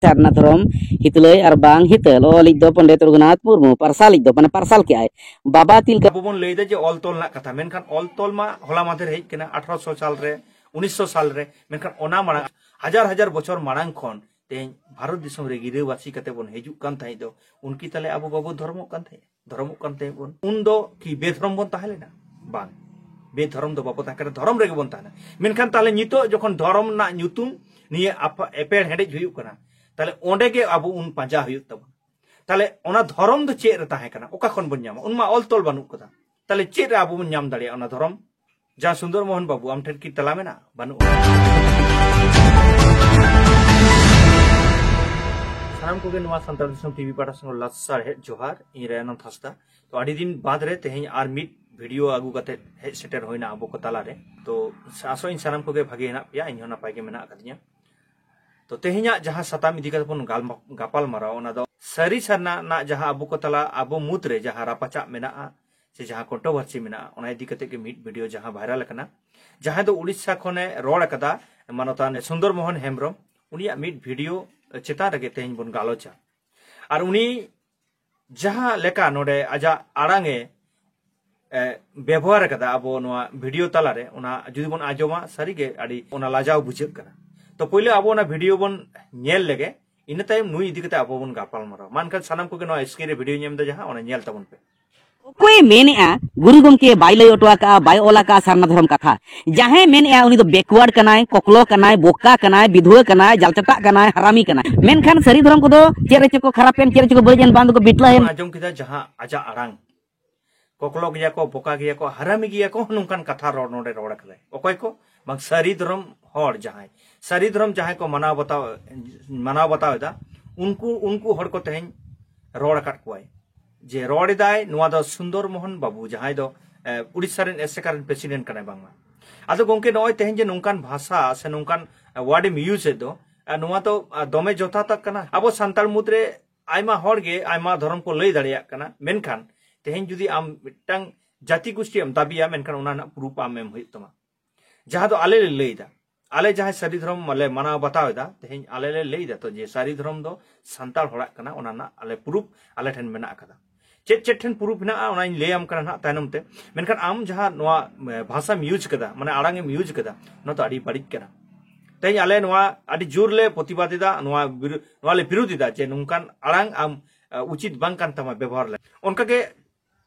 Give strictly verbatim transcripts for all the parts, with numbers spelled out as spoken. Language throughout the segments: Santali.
ᱥᱟᱨᱱᱟ ᱫᱷᱚᱨᱚᱢ ᱦᱤᱛᱞᱟᱹᱭ ᱟᱨ ᱵᱟᱝ ᱦᱤᱛᱟᱹᱞ᱾ ᱚᱞᱤᱡ ᱫᱚ ᱯᱚᱱᱰᱤᱛ ᱨᱚᱜᱷᱩᱱᱟᱛᱷ ᱢᱩᱨᱢᱩ, ᱯᱟᱨᱥᱟᱞᱤᱡ ᱫᱚ, ᱢᱟᱱᱮ, ᱯᱟᱨᱥᱟᱞ ᱠᱮᱜᱼᱟᱭ ᱵᱟᱵᱟ ᱛᱤᱞᱠᱟᱹ᱾ ᱟᱵᱚ ᱵᱚᱱ ᱞᱟᱹᱭᱫᱟ ᱡᱮ ᱚᱞ ᱛᱚᱞ ᱨᱮᱱᱟᱜ ᱠᱟᱛᱷᱟ, ᱢᱮᱱᱠᱷᱟᱱ ᱚᱞ ᱛᱚᱞ ᱢᱟ ᱦᱚᱞᱟ ᱢᱟᱫᱷᱮᱨ ᱦᱮᱡ ᱠᱟᱱᱟ, ᱟᱴᱷᱨᱚᱥᱚ ᱥᱟᱞ ᱨᱮ, ᱩᱱᱤᱥᱥᱚ ᱥᱟᱞ ᱨᱮ, ᱢᱮᱱᱠᱷᱟᱱ ᱚᱱᱟ ᱢᱟᱲᱟᱝ, ᱦᱟᱡᱟᱨ ᱦᱟᱡᱟᱨ ᱵᱚᱪᱷᱚᱨ ᱢᱟᱲᱟᱝ ᱠᱷᱚᱱ ᱛᱮᱦᱮᱧ ᱵᱷᱟᱨᱚᱛ ᱫᱤᱥᱚᱢ ᱨᱮ ᱜᱤᱨᱟᱹᱵᱟᱹᱥᱤ ᱠᱟᱛᱮ ᱵᱚᱱ ᱦᱤᱡᱩᱜ ᱠᱟᱱ ᱛᱟᱦᱮᱸᱫ ᱫᱚ, ᱩᱱᱠᱤ ᱛᱟᱦᱞᱮ ᱟᱵᱚ ᱵᱟᱵᱚ ᱫᱷᱚᱨᱚᱢᱚᱜ ᱠᱟᱱ ᱛᱟᱦᱮᱸᱫ? ᱫᱷᱚᱨᱚᱢᱚᱜ ᱠᱟᱱ ᱛᱟᱦᱮᱸᱫ ᱵᱚᱱ᱾ ᱩᱱ ᱫᱚ ᱠᱤ ᱵᱮᱫᱷᱚᱨᱚᱢ ᱵᱚᱱ ᱛᱟᱦᱮᱸ ᱞᱮᱱᱟ? ᱵᱟᱝ, ᱵᱮᱫᱷᱚᱨᱚᱢ ᱫᱚ ᱵᱟᱵᱚ ᱛᱟᱦᱮᱸ ᱠᱟᱱᱟ, ᱫᱷᱚᱨᱚᱢ ᱨᱮᱜᱮ ᱵᱚᱱ ᱛᱟᱦᱮᱱᱟ᱾ ᱢᱮᱱᱠᱷᱟᱱ ᱛᱟᱦᱞᱮ ᱱᱤᱛᱚᱜ ᱡᱚᱠᱷᱚᱱ ᱫᱷᱚᱨᱚᱢ ᱨᱮᱱᱟᱜ ᱧᱩᱛᱩᱢ ᱱᱤᱭᱟᱹ ᱟᱯᱟ-, ᱮᱯᱮᱲ ᱦᱮᱸᱰᱮᱡ ᱦᱩᱭᱩᱜ ᱠᱟᱱᱟ, ᱛᱟᱦᱞᱮ ᱚᱸᱰᱮ ᱜᱮ ᱟᱵᱚ ᱩᱱ ᱯᱟᱸᱡᱟ ᱦᱩᱭᱩᱜ ᱛᱟᱵᱚᱱᱟ᱾ ᱛᱟᱦᱞᱮ ᱚᱱᱟ ᱫᱷᱚᱨᱚᱢ ᱫᱚ ᱪᱮᱫ ᱨᱮ ᱛᱟᱦᱮᱸ ᱠᱟᱱᱟ? ᱚᱠᱟ ᱠᱷᱚᱱ ᱵᱚᱱ ᱧᱟᱢᱟ? ᱩᱱ ᱢᱟ ᱚᱞ ᱛᱚᱞ ᱵᱟᱹᱱᱩᱜ ᱠᱟᱫᱟ᱾ ᱛᱟᱦᱞᱮ ᱪᱮᱫ ᱨᱮ ᱟᱵᱚ ᱵᱚᱱ ᱧᱟᱢ ᱫᱟᱲᱮᱭᱟᱜᱼᱟ ᱚᱱᱟ ᱫᱷᱚᱨᱚᱢ? ᱡᱟᱦᱟᱸ ᱥᱩᱱᱫᱚᱨ ᱢᱳᱦᱚᱱ ᱵᱟᱹᱵᱩ, ᱟᱢ ᱴᱷᱮᱱ ᱠᱤ ᱛᱟᱞᱟ ᱢᱮᱱᱟᱜᱼᱟ? ᱵᱟᱹᱱᱩᱜᱼᱟ᱾ ᱥᱟᱱᱟᱢ ᱠᱚᱜᱮ ᱱᱚᱣᱟ ᱥᱟᱱᱛᱟᱲ ᱫᱤᱥᱚᱢ ᱴᱤᱵᱷᱤ ᱯᱟᱦᱴᱟ ᱥᱮᱱ ᱠᱷᱚᱱ ᱞᱟᱥᱟᱲᱦᱮᱫ ᱡᱚᱦᱟᱨ᱾ ᱤᱧ ᱨᱟᱭᱟᱱᱚᱱᱫ ᱦᱟᱸᱥᱫᱟ᱾ ᱛᱚ, ᱟᱹᱰᱤ ᱫᱤᱱ ᱵᱟᱫᱽ ᱨᱮ ᱛᱮᱦᱮᱧ ᱟᱨ ᱢᱤᱫ ᱵᱷᱤᱰᱤᱭᱳ ᱟᱹᱜᱩ ᱠᱟᱛᱮ ᱦᱮᱡ ᱥᱮᱴᱮᱨ ᱦᱩᱭᱱᱟ ᱟᱵᱚ ᱠᱚ ᱛᱟᱞᱟᱨᱮ᱾ ᱛᱚ, ᱟᱥᱚᱜ ᱤᱧ ᱥᱟᱱᱟᱢ ᱠᱚᱜᱮ ᱵᱷᱟᱜᱮ ᱦᱮᱱᱟᱜ ᱯᱮᱭᱟ, ᱤᱧ ᱦᱚᱸ ᱱᱟᱯᱟᱭ ᱜᱮ ᱢᱮᱱᱟᱜ ᱟᱠᱟᱫᱤᱧᱟ᱾ ᱛᱚ, ᱛᱮᱦᱮᱧᱟᱜ ᱡᱟᱦᱟᱸ ᱥᱟᱛᱟᱢ ᱤᱫᱤ ᱠᱟᱛᱮ ᱵᱚᱱ ᱜᱟᱞᱢᱟ-, ᱜᱟᱯᱟᱞ ᱢᱟᱨᱟᱣᱟ, ᱚᱱᱟ ᱫᱚ ᱥᱟᱹᱨᱤ ᱥᱟᱨᱱᱟ ᱨᱮᱱᱟᱜ ᱡᱟᱦᱟᱸ ᱟᱵᱚ ᱠᱚ ᱛᱟᱞᱟ, ᱟᱵᱚ ᱢᱩᱫᱽ ᱨᱮ ᱡᱟᱦᱟᱸ ᱨᱟᱯᱟᱪᱟᱜ ᱢᱮᱱᱟᱜᱼᱟ, ᱥᱮ ᱡᱟᱦᱟᱸ ᱠᱚᱱᱴᱨᱳᱵᱷᱟᱨᱥᱤ ᱢᱮᱱᱟᱜᱼᱟ, ᱚᱱᱟ ᱤᱫᱤ ᱠᱟᱛᱮ ᱜᱮ ᱢᱤᱫ ᱵᱷᱤᱰᱤᱭᱳ ᱡᱟᱦᱟᱸ ᱵᱷᱟᱭᱨᱟᱞ ᱟᱠᱟᱱᱟ, ᱡᱟᱦᱟᱸᱭ ᱫᱚ ᱩᱲᱤᱥᱥᱟ ᱠᱷᱚᱱᱮ ᱨᱚᱲ ᱟᱠᱟᱫᱟ, ᱢᱟᱱᱚᱛᱟᱱ ᱥᱩᱱᱫᱚᱨ ᱢᱳᱦᱚᱱ ᱦᱮᱢᱵᱨᱚᱢ, ᱩᱱᱤᱭᱟᱜ ᱢᱤᱫ ᱵᱷᱤᱰᱤᱭᱳ ᱪᱮᱛᱟᱱ ᱨᱮᱜᱮ ᱛᱮᱦᱮᱧ ᱵᱚᱱ ᱜᱟᱞᱚᱪᱟ᱾ ᱟᱨ ᱩᱱᱤ ᱡᱟᱦᱟᱸ ᱞᱮᱠᱟ ᱱᱚᱰᱮ ᱟᱡᱟᱜ ᱟᱲᱟᱝ ᱮ, ᱮ, ᱵᱮᱵᱚᱦᱟᱨ ᱟᱠᱟᱫᱟ ᱟᱵᱚ ᱱᱚᱣᱟ ᱵᱷᱤᱰᱤᱭᱳ ᱛᱟᱞᱟᱨᱮ, ᱚᱱᱟ ᱡᱩᱫᱤ ᱵᱚᱱ ᱟᱸᱡᱚᱢᱟ, ᱥᱟᱹᱨᱤᱜᱮ ᱟᱹᱰᱤ ᱚᱱᱟ ᱞᱟᱡᱟᱣ ᱵᱩᱡᱷᱟᱹᱜ ᱠᱟᱱᱟ᱾ ᱛᱚ, ᱯᱳᱭᱞᱳ ᱟᱵᱚ ᱚᱱᱟ ᱵᱷᱤᱰᱤᱭᱳ ᱵᱚᱱ ᱧᱮᱞ ᱞᱮᱜᱮ, ᱤᱱᱟᱹ ᱛᱟᱭᱚᱢ ᱱᱩᱭ ᱤᱫᱤ ᱠᱟᱛᱮ ᱟᱵᱚ ᱵᱚᱱ ᱜᱟᱯᱟᱞ ᱢᱟᱨᱟᱣᱟ᱾ ᱢᱟ ᱮᱱᱠᱷᱟᱱ ᱥᱟᱱᱟᱢ ᱠᱚᱜᱮ ᱱᱚᱣᱟ ᱥᱠᱨᱤᱱ ᱨᱮ ᱵᱷᱤᱰᱤᱭᱳ ᱧᱮᱞ ᱮᱫᱟ ᱡᱟᱦᱟᱸ, ᱚᱱᱟ ᱧᱮᱞ ᱛᱟᱵᱚᱱ ᱯᱮ᱾ ᱚᱠᱚᱭᱮ ᱢᱮᱱᱮᱜᱼᱟ ᱜᱩᱨᱩ ᱜᱚᱢᱠᱮ ᱵᱟᱭ ᱞᱟᱹᱭ ᱦᱚᱴᱚ ᱟᱠᱟᱫᱼᱟ, ᱵᱟᱭ ᱚᱞ ᱟᱠᱟᱫᱼᱟ ᱥᱟᱨᱱᱟ ᱫᱷᱚᱨᱚᱢ ᱠᱟᱛᱷᱟ? ᱡᱟᱦᱟᱸᱭ ᱢᱮᱱᱮᱜᱼᱟ ᱩᱱᱤ ᱫᱚ backward ᱠᱟᱱᱟᱭ, ᱠᱚᱠᱞᱚ ᱠᱟᱱᱟᱭ, ᱵᱚᱠᱟ ᱠᱟᱱᱟᱭ, ᱵᱤᱫᱷᱩᱣᱟᱹ ᱠᱟᱱᱟᱭ, ᱡᱟᱞᱪᱟᱴᱟᱜ ᱠᱟᱱᱟᱭ, ᱦᱟᱨᱟᱢᱤ ᱠᱟᱱᱟᱭ᱾ ᱢᱮᱱᱠᱷᱟᱱ ᱥᱟᱹᱨᱤ ᱫᱷᱚᱨᱚᱢ ᱠᱚᱫᱚ ᱪᱮᱫ ᱨᱮᱪᱚ ᱠᱚ ᱠᱷᱟᱨᱟᱯ ᱮᱱ, ᱪᱮᱫ ᱨᱮᱪᱚ ᱠᱚ ᱵᱟᱹᱲᱤᱡ ᱮᱱ, ᱵᱟᱝ ᱫᱚᱠᱚ ᱵᱤᱴᱞᱟᱹ ᱮᱱ᱾ ᱟᱸᱡᱚᱢ ᱠᱮᱫᱟ ᱡᱟᱦᱟᱸ ᱟᱡᱟᱜ ᱟᱲᱟᱝ, ᱠᱚᱠᱞᱚ ᱜᱮᱭᱟ ᱠᱚ, ᱵᱚᱠᱟ ᱜᱮᱭᱟ ᱠᱚ, ᱦᱟᱨᱟᱢᱤ ᱜᱮᱭᱟ ᱠᱚ, ᱱᱚᱝᱠᱟᱱ ᱠᱟᱛᱷᱟ ᱨᱚᱲ ᱱᱚᱰᱮ ᱨᱚᱲ ᱟᱠᱟᱫᱟᱭ᱾ ᱚᱠᱚᱭ ᱠᱚ? ᱵᱟᱝ, ᱥᱟᱹᱨᱤ ᱫᱷᱚᱨᱚᱢ ᱦᱚᱲ ᱡᱟᱦᱟᱸᱭ, ᱥᱟᱹᱨᱤ ᱫᱷᱚᱨᱚᱢ ᱡᱟᱦᱟᱸᱭ ᱠᱚ ᱢᱟᱱᱟᱣ ᱵᱟᱛᱟᱣ, ᱢᱟᱱᱟᱣ ᱵᱟᱛᱟᱣ ᱮᱫᱟ, ᱩᱱᱠᱩ, ᱩᱱᱠᱩ ᱦᱚᱲ ᱠᱚ ᱛᱮᱦᱮᱧ ᱨᱚᱲ ᱟᱠᱟᱫ ᱠᱚᱣᱟᱭ᱾ ᱡᱮ ᱨᱚᱲ ᱮᱫᱟᱭ ᱱᱚᱣᱟ ᱫᱚ ᱥᱩᱱᱫᱚᱨ ᱢᱳᱦᱚᱱ ᱵᱟᱵᱩ, ᱡᱟᱦᱟᱸᱭ ᱫᱚ, ᱮ, ᱩᱲᱤᱥᱥᱟ ᱨᱮᱱ ᱮᱥᱮᱠᱟ ᱨᱮᱱ ᱯᱨᱮᱥᱤᱰᱮᱱᱴ ᱠᱟᱱᱟᱭ ᱵᱟᱝᱢᱟ᱾ ᱟᱫᱚ ᱜᱚᱝᱠᱮ, ᱱᱚᱜᱼᱚᱭ ᱛᱮᱦᱮᱧ ᱡᱮ ᱱᱚᱝᱠᱟᱱ ᱵᱷᱟᱥᱟ ᱥᱮ ᱱᱚᱝᱠᱟᱱ, ᱮ, ᱣᱟᱨᱰ ᱮᱢ ᱤᱭᱩᱡᱽ ᱮᱫ ᱫᱚ, ᱮ, ᱱᱚᱣᱟ ᱫᱚ, ᱮ, ᱫᱚᱢᱮ ᱡᱚᱛᱷᱟᱛᱟᱜ ᱠᱟᱱᱟ? ᱟᱵᱚ ᱥᱟᱱᱛᱟᱲ ᱢᱩᱫᱽᱨᱮ ᱟᱭᱢᱟ ᱦᱚᱲ ᱜᱮ ᱟᱭᱢᱟ ᱫᱷᱚᱨᱚᱢ ᱠᱚ ᱞᱟᱹᱭ ᱫᱟᱲᱮᱭᱟᱜ ᱠᱟᱱᱟ, ᱢᱮᱱᱠᱷᱟᱱ ᱛᱮᱦᱮᱧ ᱡᱩᱫᱤ ᱟᱢ ᱢᱤᱫᱴᱟᱝ ᱡᱟᱹᱛᱤ ᱜᱳᱥᱴᱤ ᱮᱢ ᱫᱟᱹᱵᱤᱭᱟ, ᱢᱮᱱᱠᱷᱟᱱ ᱚᱱᱟ ᱨᱮᱱᱟᱜ ᱯᱨᱩᱯᱷ ᱟᱢ ᱮᱢ ᱦᱩᱭᱩᱜ ᱛᱟᱢᱟ᱾ ᱡᱟᱦᱟᱸ ᱫᱚ ᱟᱞᱮ ᱞᱮ ᱞᱟᱹᱭ ᱮᱫᱟ, ᱟᱞᱮ ᱡᱟᱦᱟᱸᱭ ᱥᱟᱹᱨᱤ ᱫᱷᱚᱨᱚᱢ ᱞᱮ ᱢᱟᱱᱟᱣ ᱵᱟᱛᱟᱣ ᱮᱫᱟ, ᱛᱮᱦᱮᱧ ᱟᱞᱮ ᱞᱮ ᱞᱟᱹᱭ ᱮᱫᱟ ᱛᱚ ᱡᱮ ᱥᱟᱹᱨᱤ ᱫᱷᱚᱨᱚᱢ ᱫᱚ ᱥᱟᱱᱛᱟᱲ ᱦᱚᱲᱟᱜ ᱠᱟᱱᱟ, ᱚᱱᱟ ᱨᱮᱱᱟᱜ ᱟᱞᱮ ᱯᱨᱩᱯᱷ ᱟᱞᱮ ᱴᱷᱮᱱ ᱢᱮᱱᱟᱜ ᱟᱠᱟᱫᱟ᱾ ᱪᱮᱫ ᱪᱮᱫ ᱴᱷᱮᱱ ᱯᱨᱩᱯᱷ ᱢᱮᱱᱟᱜᱼᱟ, ᱚᱱᱟᱧ ᱞᱟᱹᱭᱟᱢ ᱠᱟᱱᱟ ᱱᱟᱦᱟᱜ ᱛᱟᱭᱱᱚᱢ ᱛᱮ᱾ ᱢᱮᱱᱠᱷᱟᱱ ᱟᱢ ᱡᱟᱦᱟᱸ ᱱᱚᱣᱟ, ᱮ, ᱵᱷᱟᱥᱟᱢ ᱤᱭᱩᱡᱽ ᱠᱟᱫᱟ, ᱢᱟᱱᱮ ᱟᱲᱟᱝ ᱮᱢ ᱤᱭᱩᱡᱽ ᱠᱟᱫᱟ, ᱱᱚᱣᱟ ᱫᱚ ᱟᱹᱰᱤ ᱵᱟᱹᱲᱤᱡ ᱠᱟᱱᱟ᱾ ᱛᱮᱦᱮᱧ ᱟᱞᱮ ᱱᱚᱣᱟ ᱟᱹᱰᱤ ᱡᱳᱨ ᱞᱮ ᱯᱨᱚᱛᱤᱵᱟᱫ ᱮᱫᱟ, ᱱᱚᱣᱟ ᱵᱤᱨᱩ-, ᱱᱚᱣᱟ ᱞᱮ ᱵᱤᱨᱩᱫ ᱮᱫᱟ ᱡᱮ ᱱᱚᱝᱠᱟᱱ ᱟᱲᱟᱝ ᱟᱢ, ᱮ, ᱩᱪᱤᱛ ᱵᱟᱝ ᱠᱟᱱ ᱛᱟᱢᱟ ᱵᱮᱵᱚᱦᱟᱨ ᱞᱮ᱾ ᱚᱱᱠᱟᱜᱮ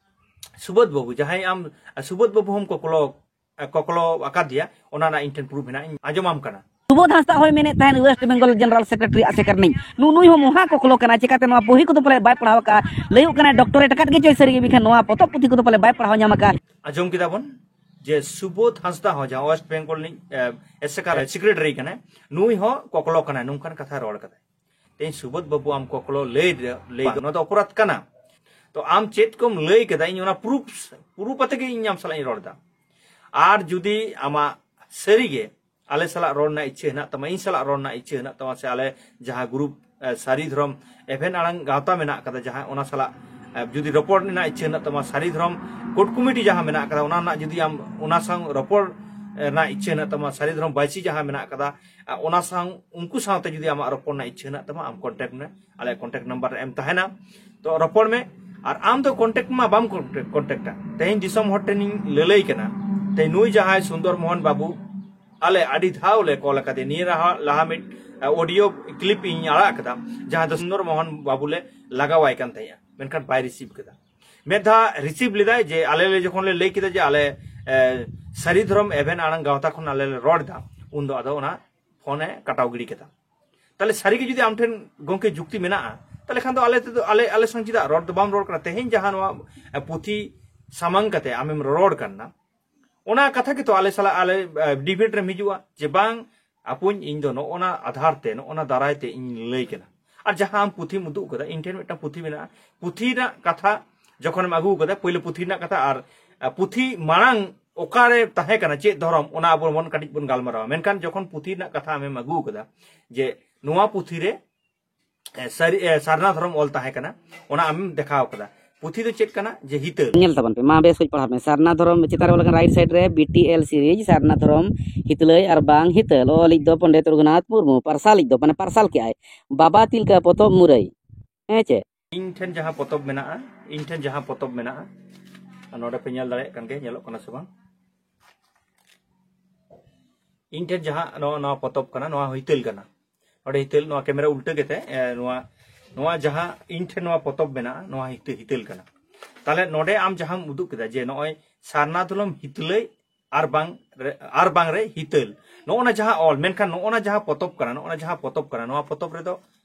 ᱥᱩᱵᱳᱫᱷ ᱵᱟᱹᱵᱩ, ᱡᱟᱦᱟᱸᱭ ᱟᱢ, ᱮ, ᱥᱩᱵᱳᱫᱷ ᱵᱟᱹᱵᱩ ᱦᱚᱸᱢ ᱠᱚᱠᱞᱚ ᱠᱚᱠᱞᱚ ᱟᱠᱟᱫᱮᱭᱟ, ᱚᱱᱟ ᱨᱮᱱᱟᱜ ᱤᱧ ᱴᱷᱮᱱ ᱯᱨᱩᱯᱷ ᱢᱮᱱᱟᱜᱼᱟ, ᱤᱧ ᱟᱸᱡᱚᱢᱟᱢ ᱠᱟᱱᱟ᱾ ᱥᱩᱵᱳᱫᱷ ᱦᱟᱸᱥᱫᱟ ᱦᱚᱭ ᱢᱮᱱᱮᱫ ᱛᱟᱦᱮᱱ ᱳᱭᱮᱥᱴ ᱵᱮᱝᱜᱚᱞ ᱡᱮᱱᱟᱨᱟᱞ ᱥᱮᱠᱨᱮᱴᱟᱨᱤ ᱟᱥᱮᱠᱟ ᱨᱤᱱᱤᱡ᱾ ᱱᱩ-, ᱱᱩᱭ ᱦᱚᱸ ᱢᱚᱦᱟ ᱠᱚᱠᱞᱚ ᱠᱟᱱᱟ, ᱪᱮᱠᱟᱛᱮ ᱱᱚᱣᱟ ᱵᱚᱦᱤ ᱠᱚᱫᱚ ᱯᱟᱞᱮ ᱵᱟᱭ ᱯᱟᱲᱦᱟᱣ ᱟᱠᱟᱫᱼᱟ᱾ ᱞᱟᱹᱭᱚᱜ ᱠᱟᱱᱟᱭ ᱰᱚᱠᱴᱚᱨᱮᱴ ᱟᱠᱟᱫ ᱜᱮ ᱪᱚᱭ ᱥᱟᱹᱨᱤ ᱜᱮ, ᱢᱮᱱᱠᱷᱟᱱ ᱱᱚᱣᱟ ᱯᱚᱛᱚᱵ ᱯᱩᱛᱷᱤ ᱠᱚᱫᱚ ᱯᱟᱞᱮ ᱵᱟᱭ ᱯᱟᱲᱦᱟᱣ ᱧᱟᱢ ᱟᱠᱟᱫᱼᱟ᱾ ᱟᱸᱡᱚᱢ ᱠᱮᱫᱟ ᱵᱚᱱ ᱡᱮ ᱥᱩᱵᱳᱫᱷ ᱦᱟᱸᱥᱫᱟ ᱦᱚᱸ ᱡᱟᱦᱟᱸ ᱳᱭᱮᱥᱴ ᱵᱮᱝᱜᱚᱞ ᱨᱤᱱᱤᱡ, ᱮ, ᱮᱥᱮᱠᱟ ᱥᱮᱠᱨᱮᱴᱟᱨᱤ ᱠᱟᱱᱟᱭ, ᱱᱩᱭ ᱦᱚᱸ ᱠᱚᱠᱞᱚ ᱠᱟᱱᱟᱭ, ᱱᱚᱝᱠᱟᱱ ᱠᱟᱛᱷᱟᱭ ᱨᱚᱲ ᱠᱟᱫᱟᱭ᱾ ᱛᱮᱦᱮᱧ ᱥᱩᱵᱳᱫᱷ ᱵᱟᱹᱵᱩ ᱟᱢ ᱠᱚᱠᱞᱚ ᱞᱟᱹᱭ ᱫᱟ-, ᱞᱟᱹᱭ ᱫᱟ, ᱱᱚᱣᱟ ᱫᱚ ᱚᱯᱚᱨᱟᱫᱷ ᱠᱟᱱᱟ᱾ ᱛᱚ ᱟᱢ ᱪᱮᱫ ᱠᱚᱢ ᱞᱟᱹᱭ ᱠᱮᱫᱟ, ᱤᱧ ᱚᱱᱟ ᱯᱨᱩᱯᱷ, ᱯᱨᱩᱯᱷ ᱟᱛᱮ ᱜᱮ ᱤᱧ ᱟᱢ ᱥᱟᱞᱟᱜ ᱤᱧ ᱨᱚᱲ ᱮᱫᱟ᱾ ᱟᱨ ᱡᱩᱫᱤ ᱟᱢᱟᱜ ᱥᱟᱹᱨᱤ ᱜᱮ ᱟᱞᱮ ᱥᱟᱞᱟᱜ ᱨᱚᱲ ᱨᱮᱱᱟᱜ ᱤᱪᱪᱷᱟᱹ ᱦᱮᱱᱟᱜ ᱛᱟᱢᱟ, ᱤᱧ ᱥᱟᱞᱟᱜ ᱨᱚᱲ ᱨᱮᱱᱟᱜ ᱤᱪᱪᱷᱟᱹ ᱦᱮᱱᱟᱜ ᱛᱟᱢᱟ, ᱥᱮ ᱟᱞᱮ ᱡᱟᱦᱟᱸ ᱜᱨᱩᱯ, ᱮ, ᱥᱟᱹᱨᱤ ᱫᱷᱚᱨᱚᱢ ᱮᱵᱷᱮᱱ ᱟᱲᱟᱝ ᱜᱟᱶᱛᱟ ᱢᱮᱱᱟᱜ ᱠᱟᱫᱟ, ᱡᱟᱦᱟᱸ ᱚᱱᱟ ᱥᱟᱞᱟᱜ, ᱮ, ᱡᱩᱫᱤ ᱨᱚᱯᱚᱲ ᱨᱮᱱᱟᱜ ᱤᱪᱪᱷᱟᱹ ᱦᱮᱱᱟᱜ ᱛᱟᱢᱟ, ᱥᱟᱹᱨᱤ ᱫᱷᱚᱨᱚᱢ ᱠᱳᱰ ᱠᱚᱢᱤᱴᱤ ᱡᱟᱦᱟᱸ ᱢᱮᱱᱟᱜ ᱠᱟᱫᱟ, ᱚᱱᱟ ᱨᱮᱱᱟᱜ ᱡᱩᱫᱤ ᱟᱢ ᱚᱱᱟ ᱥᱟᱶ ᱨᱚᱯᱚᱲ ᱨᱮᱱᱟᱜ ᱤᱪᱪᱷᱟᱹ ᱦᱮᱱᱟᱜ ᱛᱟᱢᱟ, ᱥᱟᱹᱨᱤ ᱫᱷᱚᱨᱚᱢ ᱵᱟᱭᱥᱤ ᱡᱟᱦᱟᱸ ᱢᱮᱱᱟᱜ ᱠᱟᱫᱟ, ᱟ, ᱚᱱᱟ ᱥᱟᱶ, ᱩᱱᱠᱩ ᱥᱟᱶᱛᱮ ᱡᱩᱫᱤ ᱟᱢᱟᱜ ᱨᱚᱯᱚᱲ ᱨᱮᱱᱟᱜ ᱤᱪᱪᱷᱟᱹ ᱦᱮᱱᱟᱜ ᱛᱟᱢᱟ, ᱟᱢ ᱠᱚᱱᱴᱟᱠᱴ ᱢᱮ᱾ ᱟᱞᱮᱭᱟᱜ ᱠᱚᱱᱴᱟᱠᱴ ᱱᱟᱢᱵᱟᱨ ᱨᱮ ᱮᱢ ᱛᱟᱦᱮᱱᱟ᱾ ᱛᱚ ᱨᱚᱯᱚᱲ ᱢᱮ᱾ ᱟᱨ ᱟᱢ ᱫᱚ ᱠᱚᱱᱴᱟᱠᱴ ᱢᱟ ᱵᱟᱢ ᱠᱚᱱᱴᱟᱠᱴᱟ᱾ ᱛᱮᱦᱮᱧ ᱫᱤᱥᱚᱢ ᱦᱚᱲ ᱴᱷᱮᱱᱤᱧ ᱞᱟᱹᱞᱟᱹᱭ ᱠᱟᱱᱟ, ᱛᱮᱦᱮᱧ ᱱᱩᱭ ᱡᱟᱦᱟᱸᱭ ᱥᱩᱱᱫᱚᱨ ᱢᱳᱦᱚᱱ ᱵᱟᱹᱵᱩ, ᱟᱞᱮ ᱟᱹᱰᱤ ᱫᱷᱟᱣ ᱞᱮ ᱠᱚᱞ ᱟᱠᱟᱫᱮᱭᱟ᱾ ᱱᱤᱭᱟᱹ ᱞᱟᱦᱟ, ᱞᱟᱦᱟ ᱢᱤᱫ, ᱟ, ᱚᱰᱤᱭᱳ ᱠᱞᱤᱯ ᱤᱧ ᱟᱲᱟᱜ ᱟᱠᱟᱫᱟ, ᱡᱟᱦᱟᱸ ᱫᱚ ᱥᱩᱱᱫᱚᱨ ᱢᱳᱦᱚᱱ ᱵᱟᱹᱵᱩ ᱞᱮ ᱞᱟᱜᱟᱣᱟᱭ ᱠᱟᱱ ᱛᱟᱦᱮᱸᱜᱼᱟ, ᱢᱮᱱᱠᱷᱟᱱ ᱵᱟᱭ ᱨᱤᱥᱤᱵᱷ ᱠᱮᱫᱟ᱾ ᱢᱤᱫ ᱫᱷᱟᱣ ᱨᱤᱥᱤᱵᱷ ᱞᱮᱫᱟᱭ ᱡᱮ ᱟᱞᱮ ᱞᱮ ᱡᱚᱠᱷᱚᱱ ᱞᱮ ᱞᱟᱹᱭ ᱠᱮᱫᱟ ᱡᱮ ᱟᱞᱮ, ᱮ, ᱥᱟᱹᱨᱤ ᱫᱷᱚᱨᱚᱢ ᱮᱵᱷᱮᱱ ᱟᱲᱟᱝ ᱜᱟᱶᱛᱟ ᱠᱷᱚᱱ ᱟᱞᱮ ᱞᱮ ᱨᱚᱲ ᱮᱫᱟ, ᱩᱱᱫᱚ ᱟᱫᱚ ᱚᱱᱟ ᱯᱷᱳᱱ ᱮ ᱠᱟᱴᱟᱣ ᱜᱤᱰᱤ ᱠᱮᱫᱟ᱾ ᱛᱟᱦᱞᱮ ᱥᱟᱹᱨᱤᱜᱮ ᱡᱩᱫᱤ ᱟᱢ ᱴᱷᱮᱱ ᱜᱚᱝᱠᱮ ᱡᱩᱠᱛᱤ ᱢᱮᱱᱟᱜᱼᱟ, ᱛᱟᱦᱞᱮ ᱠᱷᱟᱱ ᱫᱚ ᱟᱞᱮ ᱛᱮᱫᱚ, ᱟᱞᱮ, ᱟᱞᱮ ᱥᱟᱝ ᱪᱮᱫᱟᱜ ᱨᱚᱲ ᱫᱚ ᱵᱟᱢ ᱨᱚᱲ ᱠᱟᱱᱟ? ᱛᱮᱦᱮᱧ ᱡᱟᱦᱟᱸ ᱱᱚᱣᱟ, ᱮ, ᱯᱩᱛᱷᱤ ᱥᱟᱢᱟᱝ ᱠᱟᱛᱮ ᱟᱢᱮᱢ ᱨᱚᱲ ᱠᱟᱱᱟ, ᱚᱱᱟ ᱠᱟᱛᱷᱟ ᱜᱮᱛᱚ ᱟᱞᱮ ᱥᱟᱞᱟᱜ ᱟᱞᱮ, ᱮ, ᱰᱤᱵᱮᱴ ᱨᱮᱢ ᱦᱤᱡᱩᱜᱼᱟ ᱡᱮ, "ᱵᱟᱝ, ᱟᱯᱩᱧ, ᱤᱧ ᱫᱚ ᱱᱚᱜᱼᱚ ᱱᱟ ᱟᱫᱷᱟᱨ ᱛᱮ, ᱱᱚᱜᱼᱚ ᱱᱟ ᱫᱟᱨᱟᱭ ᱛᱮ ᱤᱧ ᱞᱟᱹᱭ ᱠᱟᱱᱟ᱾" ᱟᱨ ᱡᱟᱦᱟᱸ ᱟᱢ ᱯᱩᱛᱷᱤᱢ ᱩᱫᱩᱜ ᱠᱟᱫᱟ, ᱤᱧ ᱴᱷᱮᱱ ᱢᱤᱫᱴᱟᱝ ᱯᱩᱛᱷᱤ ᱢᱮᱱᱟᱜᱼᱟ, ᱯᱩᱛᱷᱤ ᱨᱮᱱᱟᱜ ᱠᱟᱛᱷᱟ ᱡᱚᱠᱷᱚᱱᱮᱢ ᱟᱹᱜᱩ ᱠᱟᱫᱟ, ᱯᱳᱭᱞᱳ ᱯᱩᱛᱷᱤ ᱨᱮᱱᱟᱜ ᱠᱟᱛᱷᱟ ᱟᱨ, ᱮ, ᱯᱩᱛᱷᱤ ᱢᱟᱲᱟᱝ ᱚᱠᱟᱨᱮ ᱛᱟᱦᱮᱸ ᱠᱟᱱᱟ, ᱪᱮᱫ ᱫᱷᱚᱨᱚᱢ, ᱚᱱᱟ ᱟᱵᱚ ᱵᱚᱱ ᱠᱟᱹᱴᱤᱡ ᱵᱚᱱ ᱜᱟᱞᱢᱟᱨᱟᱣᱟ᱾ ᱢᱮᱱᱠᱷᱟᱱ ᱡᱚᱠᱷᱚᱱ ᱯᱩᱛᱷᱤ ᱨᱮᱱᱟᱜ ᱠᱟᱛᱷᱟ ᱟᱢᱮᱢ ᱟᱹᱜᱩ ᱠᱟᱫᱟ ᱡᱮ ᱱᱚᱣᱟ ᱯᱩᱛᱷᱤ ᱨᱮ, ᱮ, ᱥᱟᱹᱨᱤ, ᱮ, ᱥᱟᱨᱱᱟ ᱫᱷᱚᱨᱚᱢ ᱚᱞ ᱛᱟᱦᱮᱸ ᱠᱟᱱᱟ, ᱚᱱᱟ ᱟᱢᱮᱢ ᱫᱮᱠᱷᱟᱣ ᱠᱟᱫᱟ᱾ ᱯᱩᱛᱷᱤ ᱫᱚ ᱪᱮᱫ ᱠᱟᱱᱟ? ᱡᱮ ᱦᱤᱛᱟᱹᱞ᱾ ᱧᱮᱞ ᱛᱟᱵᱚᱱ ᱯᱮ, ᱢᱟ ᱵᱮᱥ ᱠᱚᱡ ᱯᱟᱲᱦᱟᱣ ᱢᱮ᱾ ᱥᱟᱨᱱᱟ ᱫᱷᱚᱨᱚᱢ ᱪᱮᱛᱟᱱ ᱨᱮ ᱚᱞ ᱟᱠᱟᱱᱟ, ᱨᱟᱭᱤᱴ ᱥᱟᱭᱤᱰ ᱨᱮ, ᱵᱤ ᱴᱤ ᱮᱞ ᱥᱤᱨᱤᱡᱽ, ᱥᱟᱨᱱᱟ ᱫᱷᱚᱨᱚᱢ ᱦᱤᱛᱞᱟᱹᱭ ᱟᱨ ᱵᱟᱝ ᱦᱤᱛᱟᱹᱞ᱾ ᱚᱞᱤᱡ ᱫᱚ ᱯᱚᱱᱰᱤᱛ ᱨᱚᱜᱷᱩᱱᱟᱛᱷ ᱢᱩᱨᱢᱩ, ᱯᱟᱨᱥᱟᱞᱤᱡ ᱫᱚ, ᱢᱟᱱᱮ ᱯᱟᱨᱥᱟᱞ ᱠᱮᱜᱼᱟᱭ, ᱵᱟᱵᱟ ᱛᱤᱞᱠᱟᱹ ᱯᱚᱛᱚᱵ ᱢᱩᱨᱟᱹᱭ᱾ ᱦᱮᱸ ᱪᱮ? ᱤᱧ ᱴᱷᱮᱱ ᱡᱟᱦᱟᱸ ᱯᱚᱛᱚᱵ ᱢᱮᱱᱟᱜᱼᱟ, ᱤᱧ ᱴᱷᱮᱱ ᱡᱟᱦᱟᱸ ᱯᱚᱛᱚᱵ ᱢᱮᱱᱟᱜᱼᱟ, ᱟᱨ ᱱᱚᱰᱮ ᱯᱮ ᱧᱮᱞ ᱫᱟᱲᱮᱭᱟᱜ ᱠᱟᱱ ᱜᱮᱭᱟ, ᱧᱮᱞᱚᱜ ᱠᱟᱱᱟ ᱥᱮ ᱵᱟᱝ? ᱤᱧ ᱴᱷᱮᱱ ᱡᱟᱦᱟᱸ ᱱᱚᱣᱟ, ᱱᱚᱣᱟ ᱯᱚᱛᱚᱵ ᱠᱟᱱᱟ, ᱱᱚᱣᱟ ᱦᱤᱛᱟᱹᱞ ᱠᱟᱱᱟ᱾ ᱱᱚᱰᱮ ᱦᱤᱛᱟᱹᱞ, ᱱᱚᱣᱟ ᱠᱮᱢᱮᱨᱟ ᱩᱞᱴᱟᱹ ᱠᱟᱛᱮ, ᱮ, ᱱᱚᱣᱟ, ᱱᱚᱣᱟ ᱡᱟᱦᱟᱸ ᱤᱧ ᱴᱷᱮᱱ ᱱᱚᱣᱟ ᱯᱚᱛᱚᱵ ᱢᱮᱱᱟᱜᱼᱟ, ᱱᱚᱣᱟ ᱦᱤᱛᱟᱹ-, ᱦᱤᱛᱟᱹᱞ ᱠᱟᱱᱟ᱾ ᱛᱟᱦᱞᱮ ᱱᱚᱰᱮ ᱟᱢ ᱡᱟᱦᱟᱸᱢ ᱩᱫᱩᱜ ᱠᱮᱫᱟ ᱡᱮ ᱱᱚᱜᱼᱚᱭ ᱥᱟᱨᱱᱟ ᱫᱷᱚᱨᱚᱢ ᱦᱤᱛᱞᱟᱹᱭ ᱟᱨ ᱵᱟᱝ ᱨᱮ, ᱟᱨ ᱵᱟᱝ ᱨᱮ ᱦᱤᱛᱟᱹᱞ, ᱱᱚᱜᱼᱚ ᱱᱟ ᱡᱟᱦᱟᱸ ᱚᱞ, ᱢᱮᱱᱠᱷᱟᱱ ᱱᱚᱜᱼᱚ ᱱᱟ ᱡᱟᱦᱟᱸ ᱯᱚᱛᱚᱵ ᱠᱟᱱᱟ, ᱱᱚᱜᱼᱚ ᱱᱟ ᱡᱟᱦᱟᱸ ᱯᱚᱛᱚᱵ ᱠᱟᱱᱟ, ᱱᱚᱣᱟ ᱯᱚᱛᱚᱵ ᱨᱮᱫᱚ